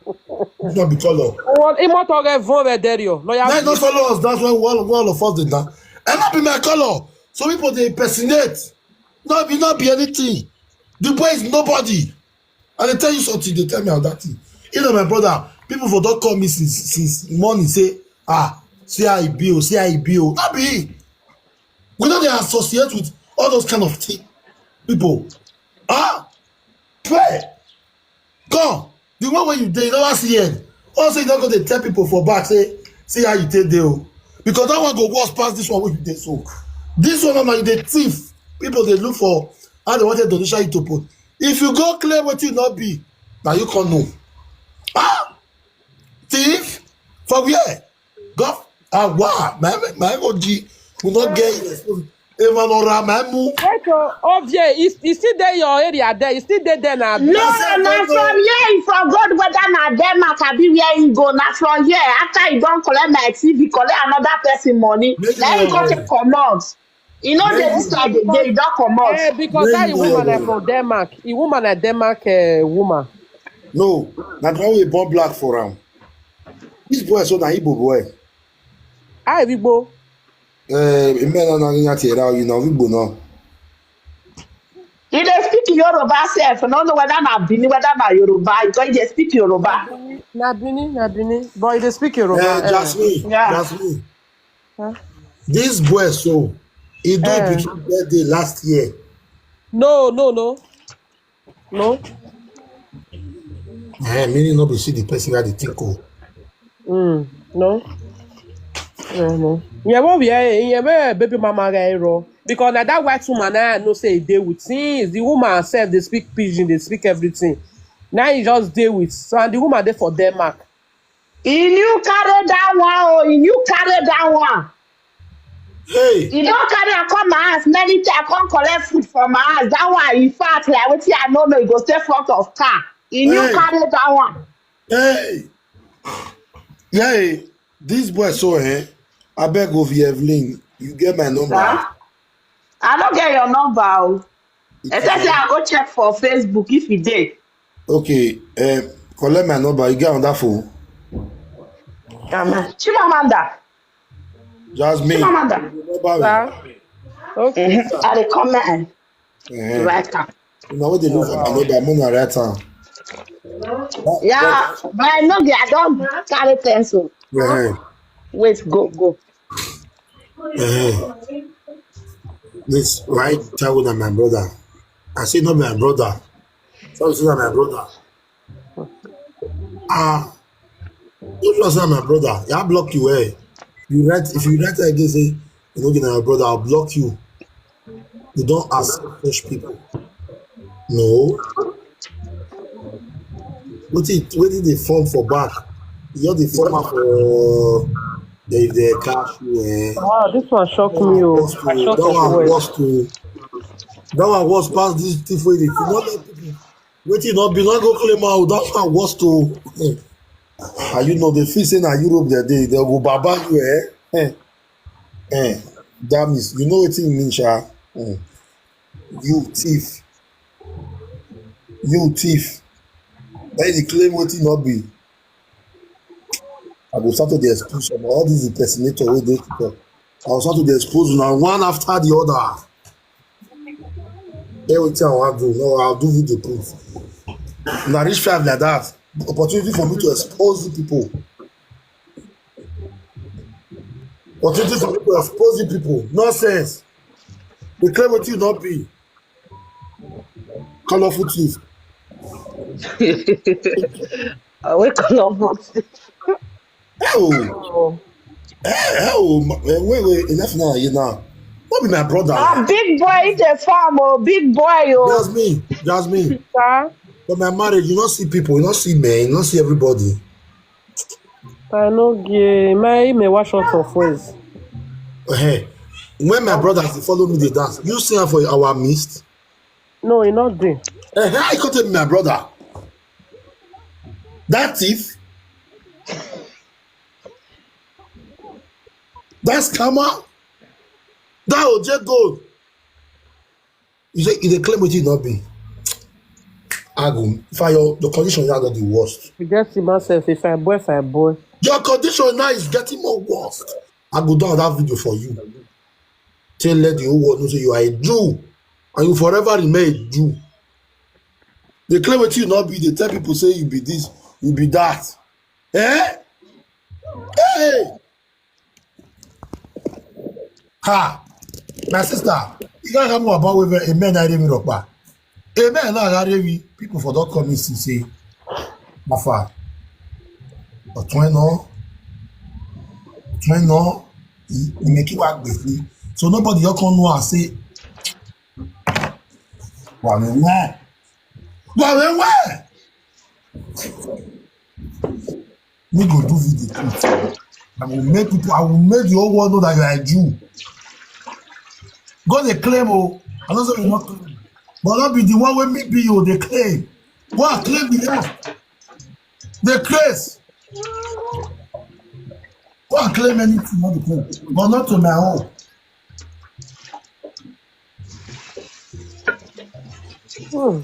If not be color. What? Imo to get von vederio. No, yeah. Na not follow us dance when all, all of us did that. And not be my color. So people they impersonate. Not be not be anything. The boy is nobody. And they tell you something. They tell me how that thing. You know my brother. People for don't call me since since morning. Say ah, see how he be, oh, see how he be, oh. Not be. We know they associate with all those kind of things. People. Ah? Pray. Come. The one where you dey, you never see it. Also, you don't go to tell people for back, say, see how you take dey. Oh. Because that one go worse past this one where you dey so. This one, man, you dey thief. People they look for how they wanted donation you to put. If you go claim what you not be, now you can't know. Ah? Thief? For where? Gov ah wa my my O G we no get even on ra my mu. Wait o, Ovie, e e still dey your area there, e still dey there na abi? No, na from here e from go whether na Denmark abi where e go, na from here after e don collect my T V, collect another person money, na e go take comot. E no dey this side again, e don comot. Eh, because that woman na from Denmark, e woman na Denmark eh, woman. No, na the one wey born black for am. This boy so na Igbo boy. Ah, Igbo. Eh, ime na na nya ti era you na Igbo no. He dey speak Yoruba sef. No know whether na Benin, whether na Yoruba. Because he dey speak Yoruba. Na Benin, na Benin. But he dey speak Yoruba. Eh, eh. Jasmine, yeah. Jasmine. Huh? This boy so he do eh. Between birthday last year. No, no, no. No. Eh, meaning no be see the person wey dey think o. Mm, no. No, no. Yeah, what we are, yeah, where baby mama guy ro. Because na that white woman I know say e dey with since the woman herself dey speak pidgin, dey speak everything. Now he just dey with so and the woman dey for Denmark. He new carry that one oh, he new carry that one. Hey. He don carry am come my house many times, come collect food from my house. That one, in fact, like wetin I no know, he go stay front of car. He new hey. Carry that one. Hey, yeah, this boy so eh. I beg of you, Evelyn, you get my number. Huh? I don't get your number. Oh. Except say I go check for Facebook if he did. Okay, um, collect my number. You get on that phone. Um, Chimamanda. Jasmine. Chimamanda. Number. Okay. Mm-hmm. I dey comment. Uh-huh. Right now. You know what they look for my number? I'm gonna write down. Yeah, but I know I don't carry pencil. Uh-huh. Wait, go, go. Uh-huh. This right child and my brother. I say not my brother. So it's not my brother. Ah, you just not my brother. I block you. Eh? You write if you write again say you know your brother. I'll block you. You don't ask such people. No. Wetin wetin dey form for back? You just dey form am for the the cash. Eh. Wow, this one shock me. Oh, Worst I to shock that of one words. worst to that one worst pass this thing wey dey no let people wetin no be no go claim am o that one worst to. And you know the feel say na Europe dem dey dem go baba you eh eh eh that means you know wetin e mean sha. Mm. You thief, you thief. Then you claim wetin no be. I go start to dey expose some all these impersonator wey dey TikTok. I go start to dey expose una one after the other. Hear wetin I wan do. No, I'll do video proof. Una reach five like that. Opportunity for me to expose the people. Opportunity for me to expose the people. Nonsense. Dey claim wetin you no be. Colorful thief. I wake up. Hey, oh, Oh, hey, hey, oh, ma- eh, wait, wait, enough now, you now. No be my brother. Ah, big boy, it's a farm, oh, big boy, oh. Jasmine, Jasmine. sir. For my marriage, you no see people, you no see men, you no see everybody. I no get my email wash out of ways. Hey, when my brothers dey follow me dey dance, you see am for our midst. No, e no dey. Eh, how you come tell me my brother? That thief, that scammer, that O J gold. You say you dey claim wetin you no be. I go fire your condition now don dey worst. You get him myself. If I boy, if I boy. Your condition now is getting more worse. I go down that video for you. Tell let the whole world know say you are a Jew and you forever remain a Jew. Dey claim wetin you no be, dey tell people say you be this, you be that. Eh? Hey! Ha! My sister, you can't come about with a man I didn't rock. A man now I didn't people for that coming to say, Mafa, ọ̀tún ẹ̀ náà, ọ̀tún ẹ̀ náà, ìmẹ̀kí wa gbè fún. So nobody yọ kan nù à say, wà mí wá, wà mí wá. Me go do video clip. I will make people, I will make the whole world know that you are a Jew. Go dey claim, oh, I don't say we not claim. But not be the one wey me be you, dey claim. Go and claim the rest. Dey craze. Go and claim anything you want to claim, but not to my own. Hmm.